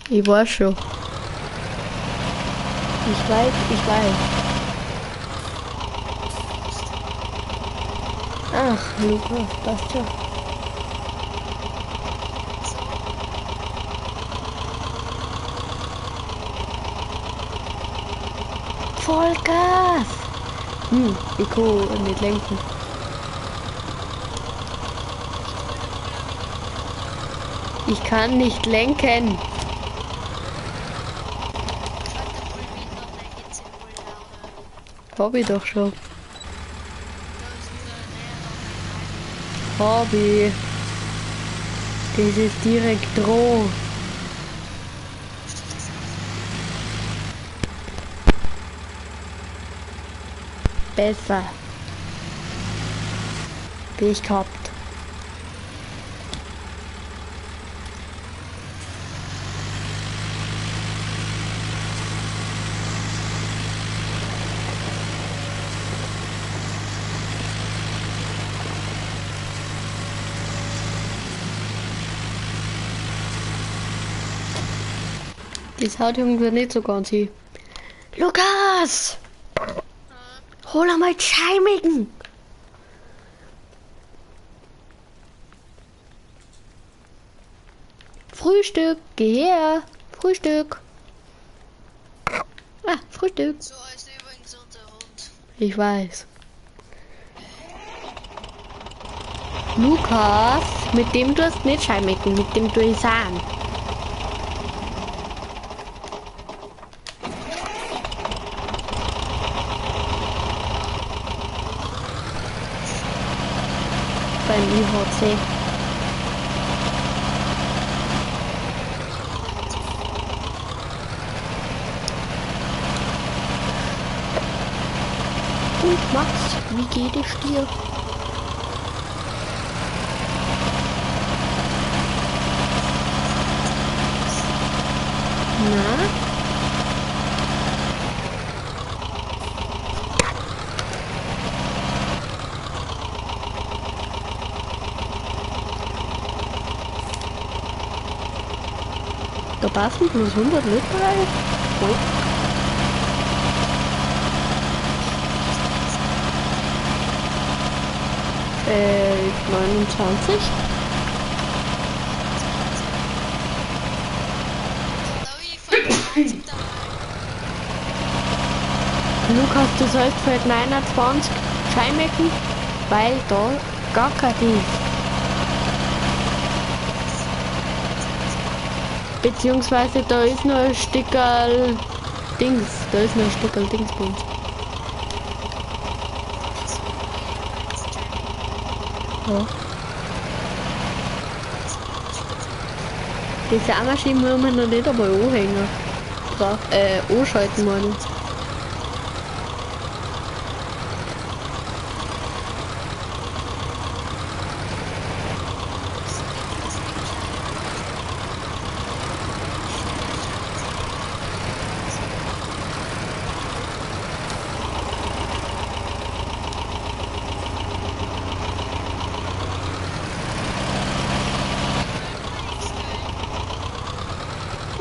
Ich weiß schon. Ich weiß, ich weiß. Ach, Lukas, passt schon. Vollgas! Hm, ich kann nicht lenken. Ich kann nicht lenken. Hab ich doch schon. Hab ich. Das ist direkt droh. Besser. Wie ich gehabt. Das haut irgendwie nicht so ganz hin. Lukas! Hol einmal die Scheimigen! Frühstück, geh her! Frühstück! Ah, Frühstück! So ist übrigens unser Hund. Ich weiß. Lukas, mit dem du hast nicht Scheimigen, mit dem du ich sagen. Beim IHC. Und Max, wie geht es dir? Na? Da passen bloß 100 Liter rein. Voll. 29. Lukas, du sollst für 29 scheinmecken, weil da gar kein ist. Beziehungsweise da ist nur ein Stückerl Dings. Da ist nur ein Stückerl Dingsbums. Ja. Die Saarmaschine muss man noch nicht einmal anhängen. Anschalten meine ich.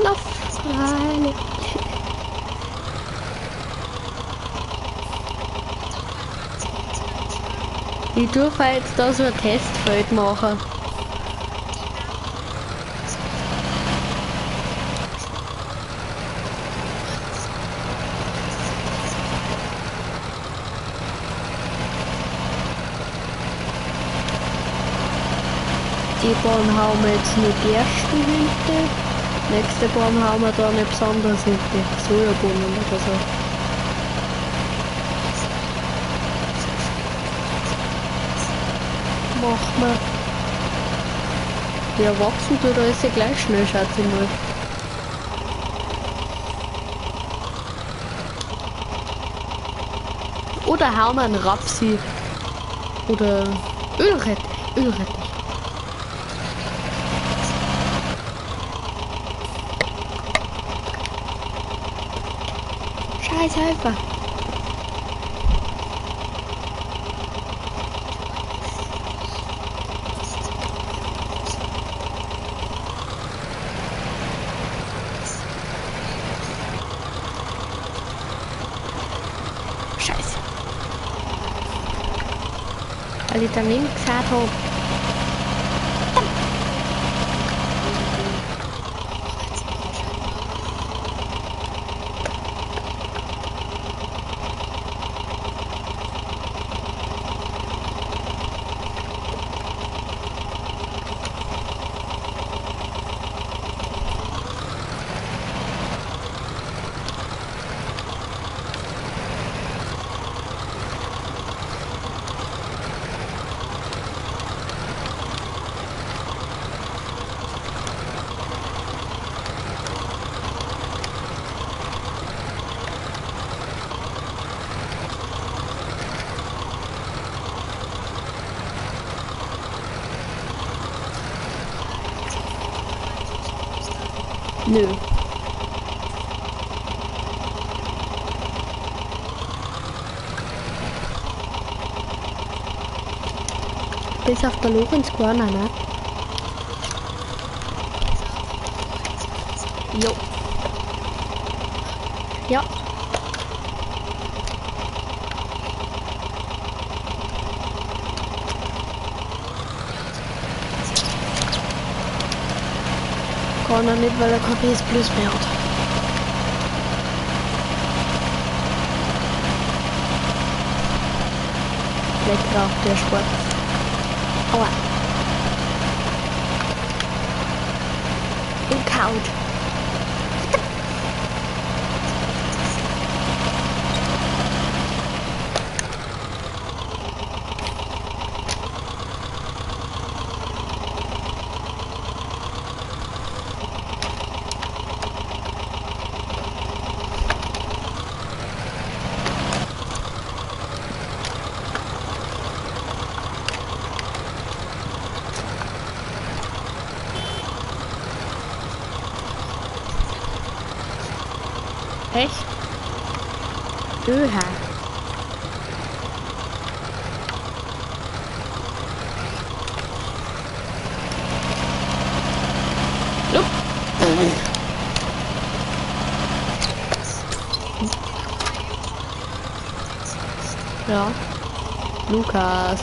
Na freilich. Ich darf jetzt da so ein Testfeld machen. Die Bahn hauen wir jetzt nur Gersten hinter. Nächste Bahn hauen wir da nicht besonders hinter. Sojabohnen oder so. Mach mal. Ja, wachsen tut alles ja gleich schnell, schätze ich mal. Oder hauen wir einen Rapsi. Oder Ölrettich. Ölrettich. Scheiß einfach. Scheiße. Weil ich daneben gesagt habe. Nö. Bis auf der Lorenz Corner, ne? Jo. Ja. Kann er nicht, weil er kein PS Plus mehr hat. Lecker, der Sport. Aua. Und kaut. Echt? Öha. Upp. Ja. Lukas.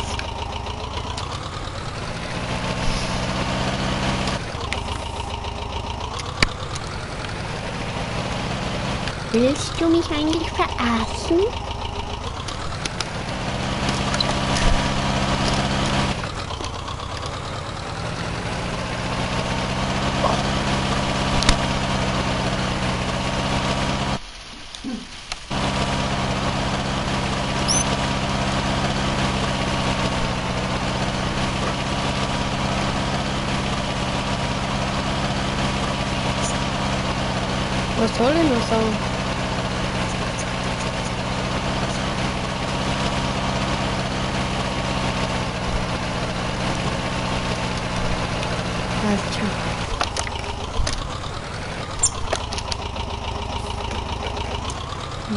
Willst du mich eigentlich verarschen? Was soll ich noch sagen? Passt schon.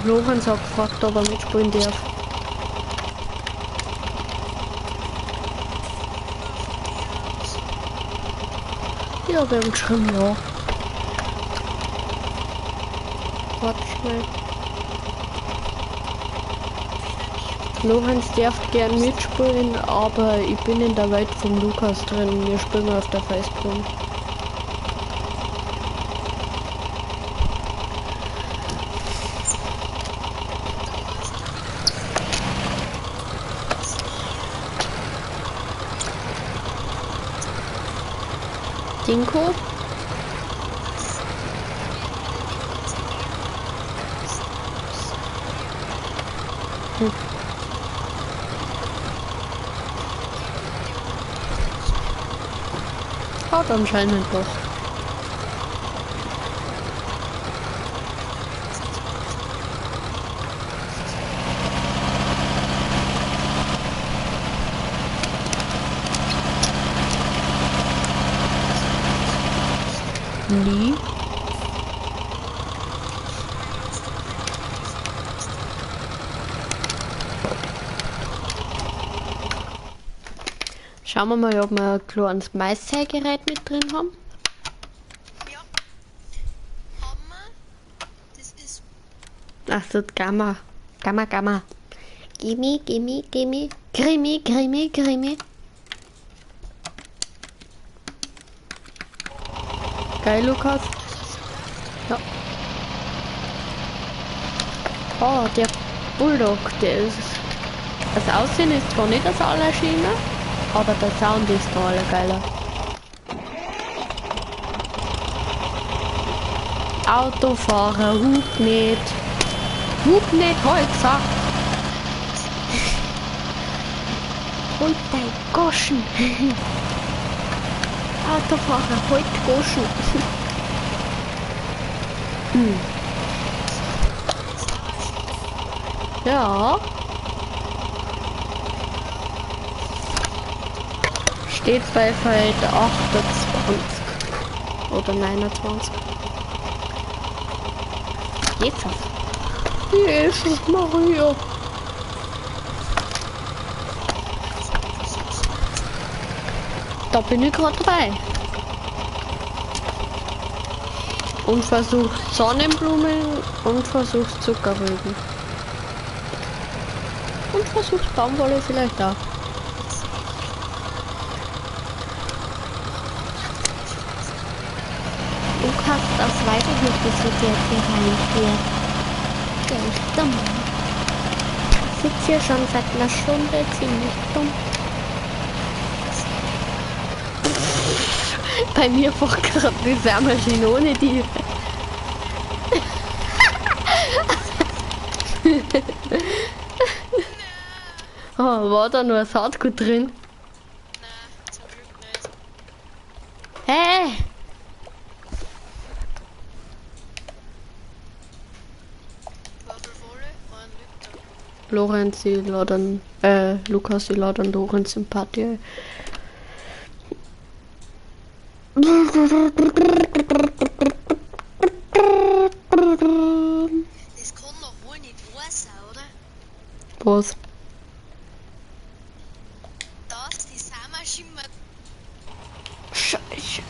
Lorenz hat gefragt, ob er mitspielen darf. Ja, wir haben geschrieben, ja. Warte schnell. Lorenz darf gern mitspielen, aber ich bin in der Welt vom Lukas drin. Wir spielen auf der Facecam. Dinko? Hm. Haut anscheinend doch. Nie. Schauen wir mal, ob wir ein kleines Maissägerät mit drin haben. Ja. Haben wir. Das ist. Ach so, Gamma. Gamma, Gamma. Gimme, gimme, gimme. Grimi, Grimi, Grimi. Geil, Lukas. Ja. Oh, der Bulldog, der ist... Das Aussehen ist zwar nicht das Allerschönste, aber der Sound ist der allergeiler. Autofahrer, hup nicht. Hup nicht, heute gesagt. Holt dein Goschen. Autofahrer, holt Goschen. Hm. Ja. Steht bei Feld 28 oder 29. Jetzt. Jesus Maria. Da bin ich gerade dabei. Und versucht Sonnenblumen und versucht Zuckerrüben. Und versucht Baumwolle vielleicht auch. Lukas, das weiß ich nicht, wieso der hier reinfährt. Der ist dumm. Ich sitze hier schon seit einer Stunde ziemlich dumm. Bei mir fährt gerade die Sämaschine ohne die. Oh, war da nur ein Saatgut drin? Nein, zum Glück nicht. Hä? Lorenz, ich lade Lukas, ich lade Lorenz in Party. Was? Dass die Samaschimmert. Scheiße.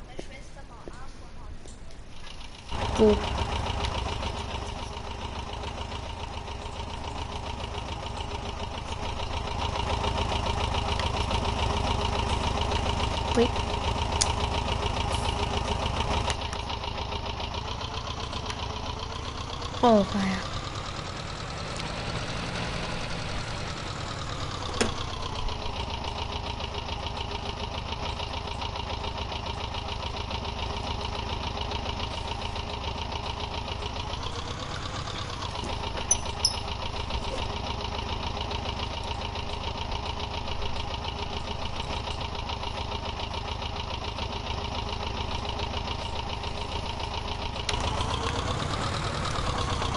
Meine Schwester war auch vorhanden. Wo? Ui. Oh, weia.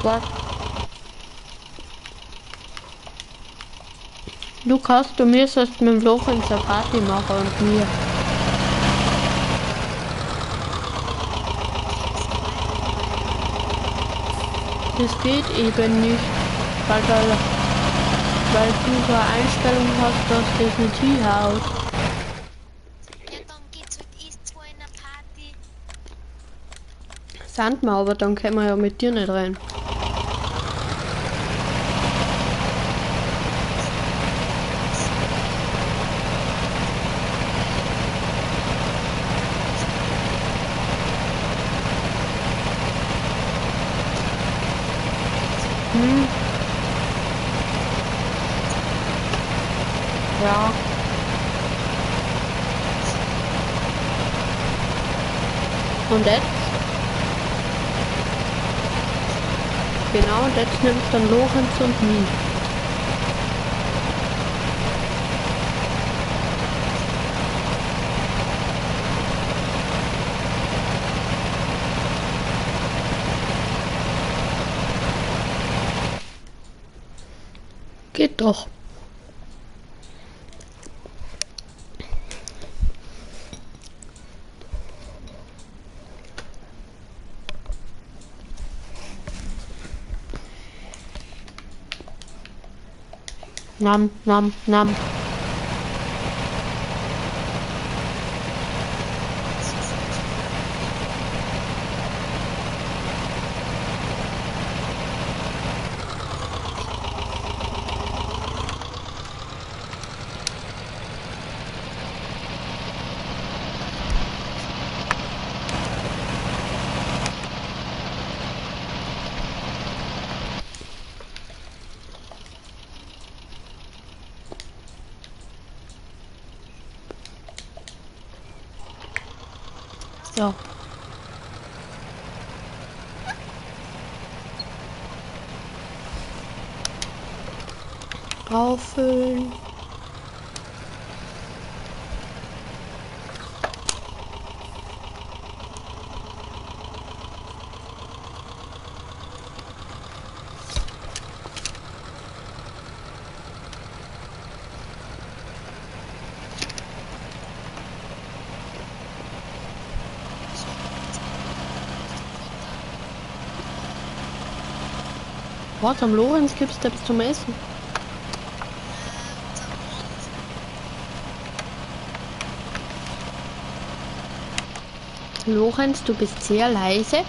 Was? Lukas, du müsstest mit dem Lorenz eine Party machen und mir. Das geht eben nicht, weil du so eine Einstellung hast, dass das nicht hinhaut. Ja, dann geht's halt erst zu einer Party. Sind wir, aber dann können wir ja mit dir nicht rein. Hm. Ja. Und jetzt? Genau, und jetzt nimmst dann Lorenz und mich. Geht doch. Nam, nam, nam. So. Drauffüllen. So, jetzt zum Futter. Was, am Lorenz gibt's etwas zum Essen? Zum Hund. Lorenz, du bist sehr leise.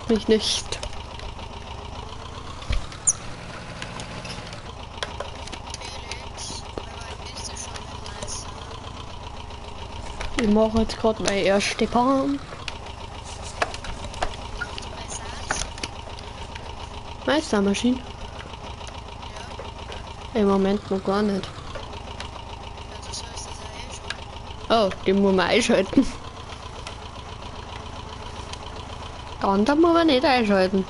Mich nicht. Felix, wie weit bist du schon mit Mais? Ich mache jetzt gerade meine erste Bahn. Und bei Saat? Meistermaschine. Ja, Im Moment noch gar nicht. ja, du sollst das ja eh schon. Oh, die muss man einschalten. Die anderen muss man nicht einschalten.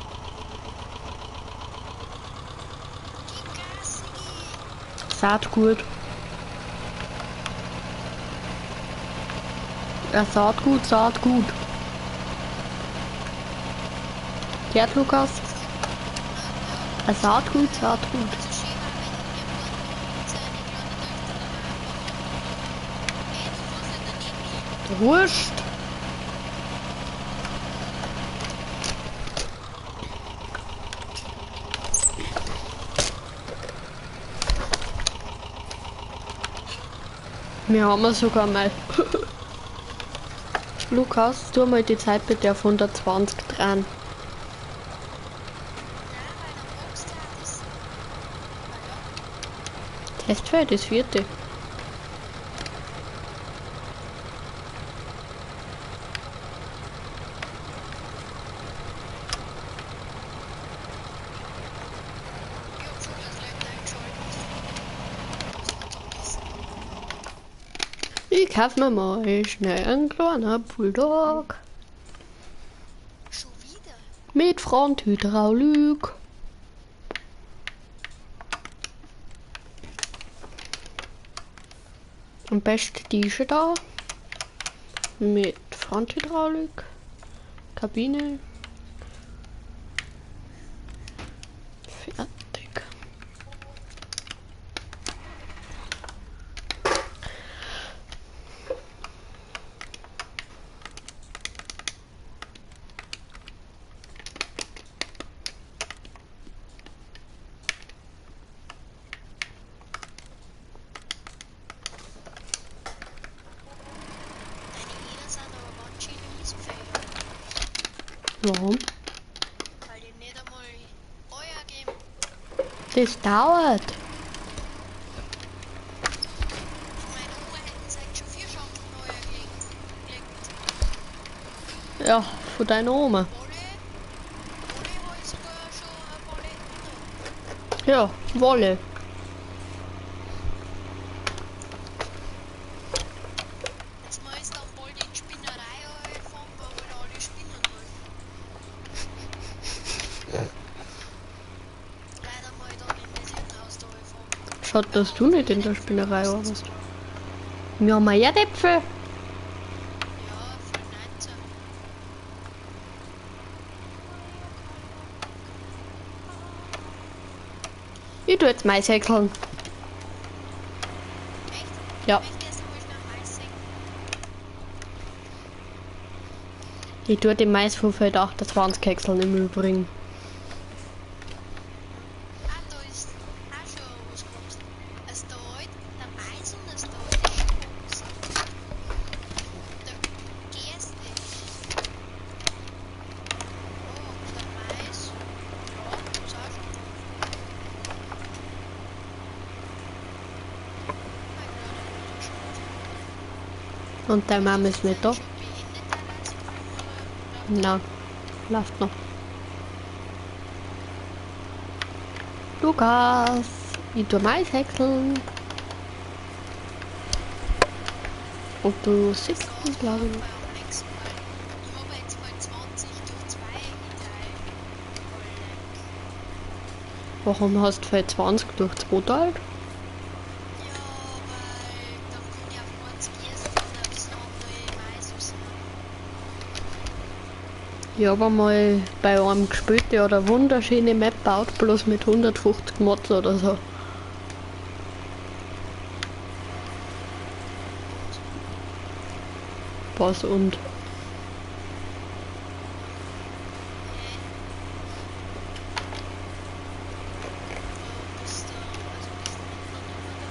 Gib Gas, Sigi! Saatgut. Ja, Saatgut, Saatgut. Gerd Lukas. Ja, Ein Saatgut, Saatgut. also schön war, wenn wir dort noch seine kleine Tochter dann einfach Ey, du fährst nicht daneben hin. Wurscht. Wir haben ja sogar mal. Lukas, tu mal die Zeit bitte auf 120 dran. Nein, weil dann magst du auch das. Ah ja, Testfeld ist vierte. ich hab schon das Licht eingeschaltet. Was man zum Wissen. Ich kauf mir mal schnell einen kleinen Bulldog. Schon wieder? Mit Fronthydraulik. Am besten diese da. Mit Fronthydraulik. Kabine. Fertig. Deine Räder sind aber ganz schön Mistpfeil. Warum? Weil die nicht einmal Euer geben. Das dauert. Von meiner Oma hätten sie heute schon vier Schachteln Euer gelegt. Ja, von deiner Oma. Wolle, Wolle habe ich sogar schon eine Paletten da. Ja, Wolle. Jetzt mal ist dann bald in die Spinnerei fahren, weil wir da alle Spinnen holen. Leider mal dann in das Irrenhaus da fahren. Schaut, dass du nicht in der Spinnerei arbeitest. Wir haben Erdäpfel. Ja, voll 19. Ich tu jetzt Mais häckseln. Echt? Ja. Ich möchte erst einmal schnell Mais sehen. Ich tue den Mais von Feld 28 häckseln im Übrigen. Ah, da ist auch schon was gewachsen. Also der alt, der Mais und das da alt ist schon gewachsen. Der Gerste. Oh, der Mais. Ja, ist auch schon gewachsen. Mein kleiner Bruder schon. Und deine Mama Ist ist das nicht da. eigentlich schon beendet teilweise oder läuft Na, läuft noch. Lukas, ich tue Mais häckseln. Und du Das siehst dauert mich, glaube aber ich. am längsten, weil ich habe jetzt mal Warum hast du 20 durch 2 teilt? Ja, weil dann kann ich auf eins gießen und aufs andere Mais rausnehmen. Ich habe einmal bei einem gespielt, der hat eine wunderschöne Map gebaut, bloß mit 150 Mods oder so. Was und? Hä? Da bist du, also bist du noch nicht mehr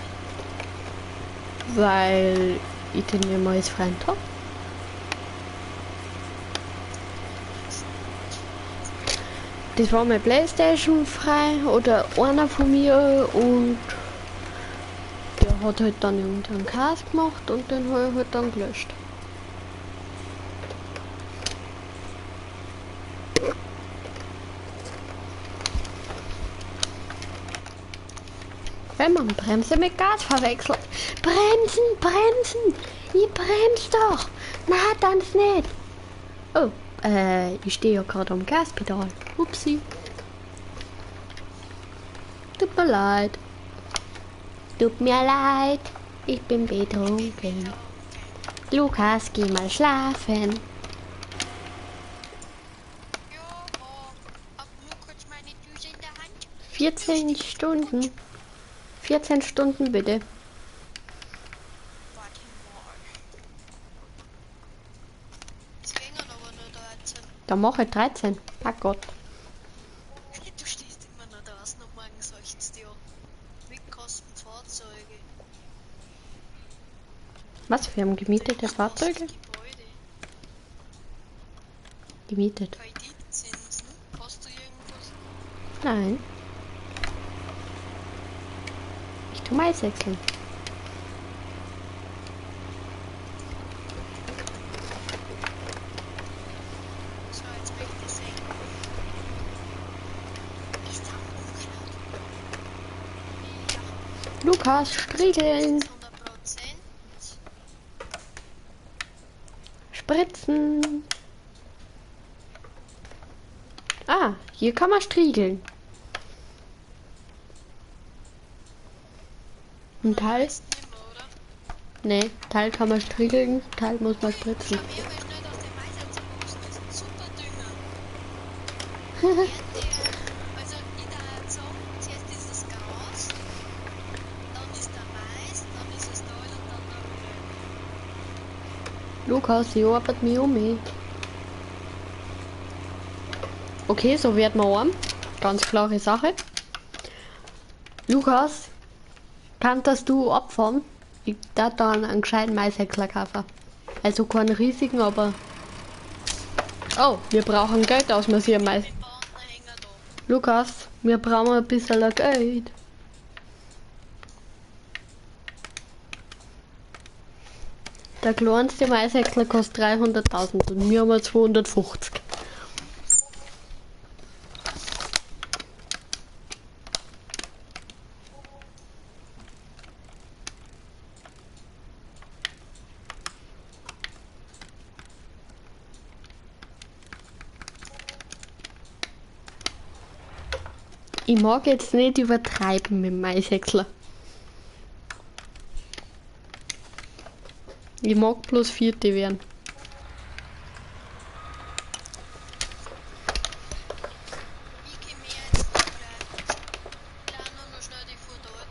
drin? Weil ich den ja mal als Freund hab. Das war mein Playstation frei oder einer von mir und der hat halt dann irgendeinen Cast gemacht und den habe ich halt dann gelöscht. Wenn man Bremse mit Gas verwechselt. Bremsen, bremsen! Ich bremse doch! Na, dann nicht! Oh, ich stehe ja gerade am Gaspedal. Upsi. Tut mir leid. Tut mir leid. Ich bin betrunken. Lukas, geh mal schlafen. Ja, hab nur kurz meine Düse in der Hand. 14 Stunden. 14 Stunden bitte. Warte mal. Es gingen aber nur 13. Da mache ich 13. Ah Gott. Du stehst immer noch draußen und morgen sagt's dir. Mit Kostenfahrzeuge. Was? Wir haben gemietete Fahrzeuge? Gebäude. Gemietet. Kreditzinsen. Hast du irgendwas? Nein. Ich tu Mais wechseln. So, jetzt möchte ich sehen. Ist da umgeklaut? Ja. Lukas, striegeln. 100%. Spritzen. Ah, hier kann man striegeln. Ein Teil? Nee, Teil kann man striegeln, Teil muss man spritzen. Schau her, wie schnell dass der Mais jetzt gewachsen ist. Super Dünger. Ernte, also ich darf sagen, zuerst ist das Gras, dann ist der Mais, dann ist es Tal und dann der Rübe. Lukas, ich arbeite mich um. Okay, so wird man arm. Ganz klare Sache. Lukas, kannst du abfahren? Ich darf da einen gescheiten Maishäcksler kaufen. Also keinen riesigen, aber... Oh, wir brauchen Geld aus, wir sehen Mais. Lukas, wir brauchen ein bisschen Geld. Der kleinste Maishäcksler kostet 300.000 und wir haben 250. Ich mag jetzt nicht übertreiben mit dem Maishäcksler. Ich mag bloß Vierte werden. Ich komm her jetzt noch gleich. Ich lade nur noch schnell die Fuhr da da.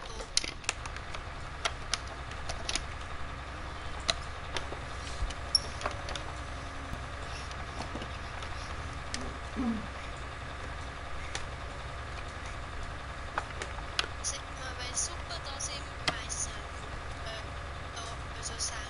Sieht man, weil super, dass ich Mais sein kann. Da, also sein kann.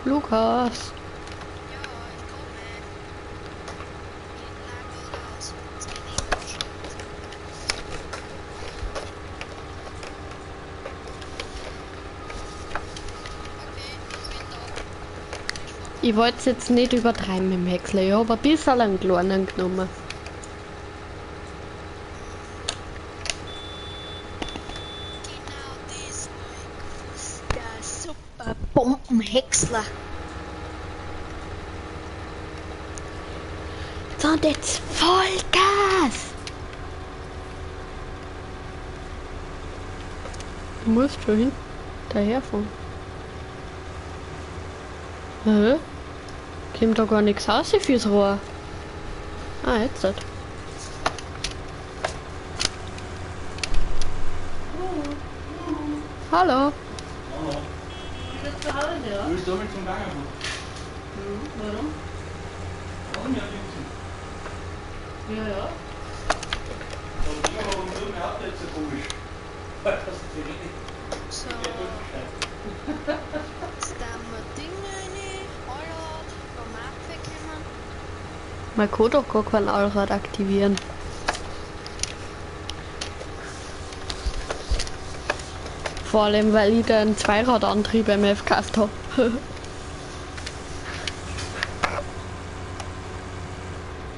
Lukas. Ja, ich komme. Ich lade aus. Es geht eh gut schon. Okay, ich bin da. Ich fahr Ich wollte es jetzt nicht übertreiben mit dem Häcksler. Ich habe ein bisschen einen kleinen genommen. Bombenhäcksler. So, und jetzt Vollgas! Du musst schon hinterherfahren. Hä? Kommt da gar nichts raus fürs Rohr? Ah, jetzt halt. Hallo. Hallo. Wieder zu Hause, ja? Du bist damit zum Gange fahren. Mhm. Warum? Warum ja liebsten? Ja, ja. Aber warum du mein Auto jetzt so komisch? Weil das die Rede So, jetzt da wir Dinge rein, Allrad, vom Apfel kommen. Man kann doch gar kein Allrad aktivieren. Vor allem, weil ich da einen Zweiradantrieb MF gekauft habe.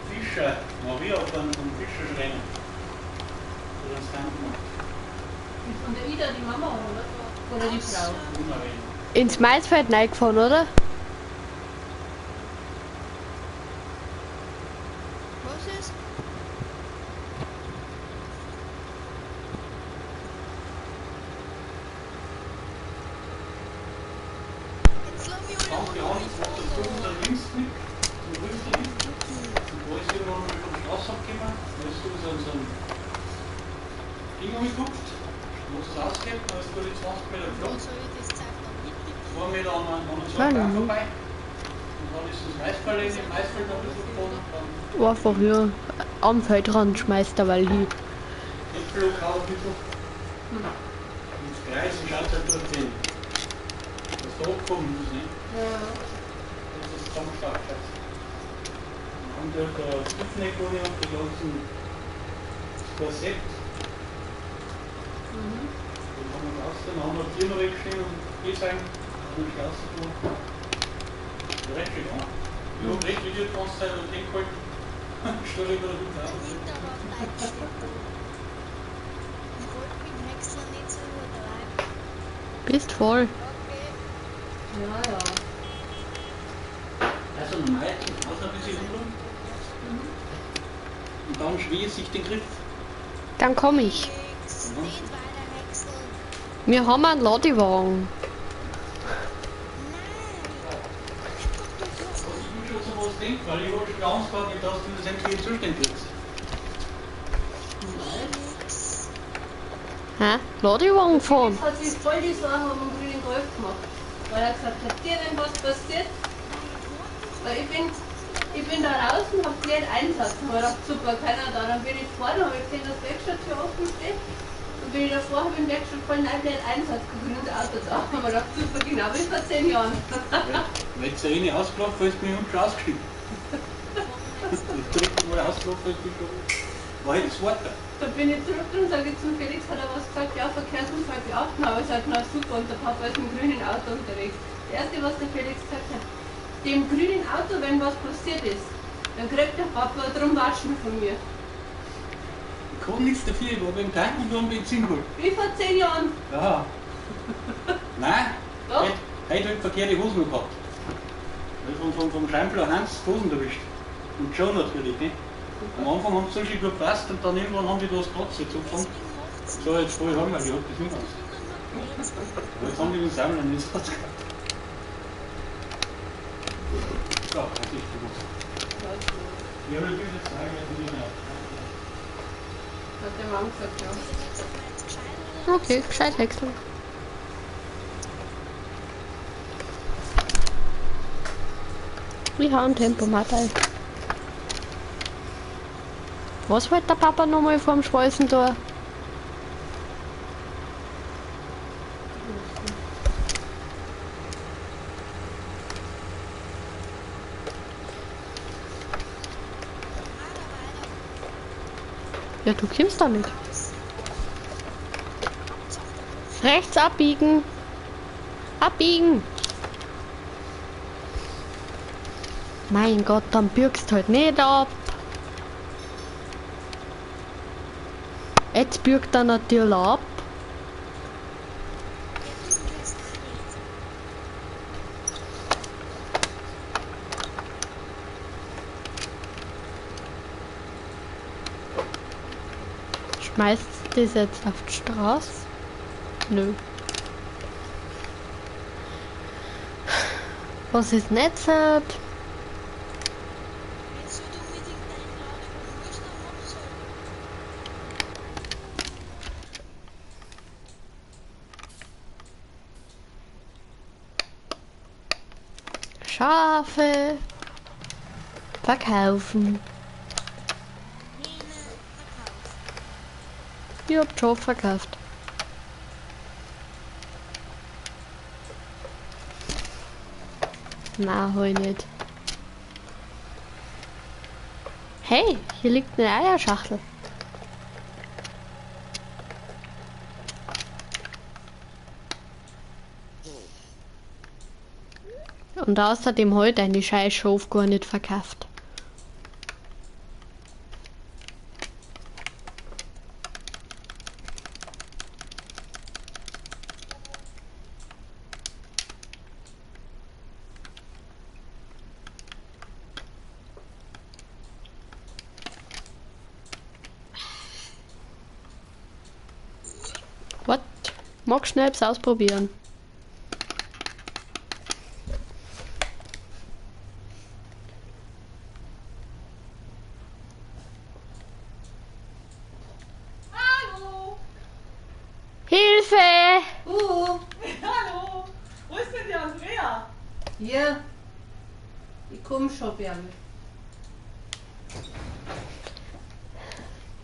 Fischer, Maria hat einen vom Fischerschreiner. Der einen Stunt gemacht. Ist von der Ida die Mama, oder? Oder die Frau? Ins Maisfeld reingefahren, oder? Was ist? Jetzt lass mich alle Danke, mal Hans, was der Zug da links mit, zum Rüster liegt. Und da ist irgendwann mal vom Straße abgekommen. Da ist so so ein Ding angekupft. Wo es rausgeht, da ist gut 20 Meter Wo geflogen. soll ich das Zeug noch mitnehmen? 2 Meter an einem Nein, Zweig nein. vorbei. Und dann ist das Maisfeld in dem Maisfeld noch ein bisschen gefahren. Dann Einfach hier am Feldrand schmeißt er weil hin. Äpfellokal ein bisschen. Und das Kreis und schaut halt durch den. Was da abgekommen ist, ne? Ja. Das ist zusammengestarkt. Dann haben die halt da Tiefneck ohne und die ganzen das Korsett. Mhm. Dann haben wir raus, dann haben wir Tier noch weggeschnitten und E-Sein, dann ist rausgekommen. Der Rest schon gegangen. Ich hab recht wie dir die ganze Zeit und den gehalten. Stell dich wieder gut aus. Dahinter war Deutsch steht da. Ich wollte mit dem Häcksler nicht so übertreiben. Bist voll. Okay. Ja, ja. Also normal, zum Haus ein bisschen runter. Und dann schwer sich den Griff. Dann komme ich. Nix, nicht weiter häckseln. Wir haben einen Ladewagen. Nein. Doch, du Was ich mir schon so was denke, weil ich hab schon Angst gehabt, nicht, dass du das endlich Zustand kriegst. Nix. Hä? Ladewagen fahren? Das hat sich voll die Sorgen um den grünen Golf gemacht. Weil er gesagt hat, dir, wenn was passiert, weil ich bin da raus und hab gleich Einsatz. Und hab gedacht, super, keiner da. Dann bin ich vorne, hab ich gesehen, dass die Werkstatttür offen steht. Dann bin ich davor, hab in die Werkstatt voll nein, gleich Einsatz, grünes Auto da. Hab mir gedacht, super, genau wie vor 10 Jahren. Weil jetzt der eine ausgelaufen ist, bin ich unten schon ausgestiegen. Das dritte Mal ausgelaufen ist, bin ich schon. War halt das Zweite. Da bin ich zurück und sage ich zum Felix, hat er was gesagt, ja, Verkehrsunfall beachten, aber ich sage, na super, und der Papa ist im grünen Auto unterwegs. Das erste, was der Felix gesagt hat, dem grünen Auto, wenn was passiert ist, dann kriegt der Papa drum Watschen von mir. Ich kann nichts dafür, ich war beim Tanken und habe Benzin geholt. Wie vor 10 Jahren. Ja. Nein, Doch. heute habe ich verkehrte Hosen noch gehabt. Weil vom Scheinblau Hans die Hosen erwischt. Und schon natürlich, ne? Am Anfang haben sie so schön gut gepasst und dann irgendwann haben die da was gekratzt. Jetzt angefangen. Deswegen macht's So, jetzt fahr ich heim, weil ich hab das nicht aus. immer nur Blödsinn. Aber jetzt haben die den Sammler nicht gehabt. Ja, das ist gut. Ja, aber das ist jetzt eigentlich nicht mehr. Hat der Mann gesagt, ja. Häckseln wir jetzt gescheit oder Okay, gescheit häckseln. Wir haben Tempomat ein. Was wollte der Papa nochmal vorm Schweißen da? Ja, du kommst da nicht. Rechts abbiegen. Abbiegen. Mein Gott, dann birgst halt nicht ab. Jetzt birgt er natürlich ab. Ja, du weißt auch nicht. Schmeißt das jetzt auf die Straße? Nö. Was ist nicht? Schafe verkaufen. Ich hab Schaf verkauft. Na, hab ich nicht. Hey, hier liegt eine Eierschachtel. Und außerdem heute eine scheiß Schaf gar nicht verkauft. What? Mag schnell etwas ausprobieren. Hallo! Hilfe! Hallo! Wo ist denn die Andrea? Hier. Ich komm schon, Bärmel.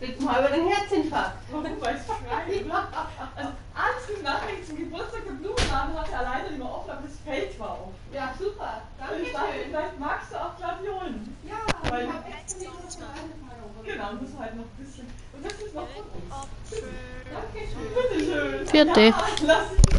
Kriegt man halber den Herzinfarkt. Warum? Weil ich schreie, oder? Also, alles bis Nachricht zum Geburtstag der Blumenladen hatte alleine nicht mehr offen, aber das Feld war offen. Ja, super. Und ich dachte, Dankeschön. vielleicht magst du auch Gladiolen. Ja, Weil- ich hab extra nicht was reingefahren. Genau, muss halt noch ein bisschen. Und das ist noch von uns. Dankeschön. Bitteschön. Vierte. Ja, lass dich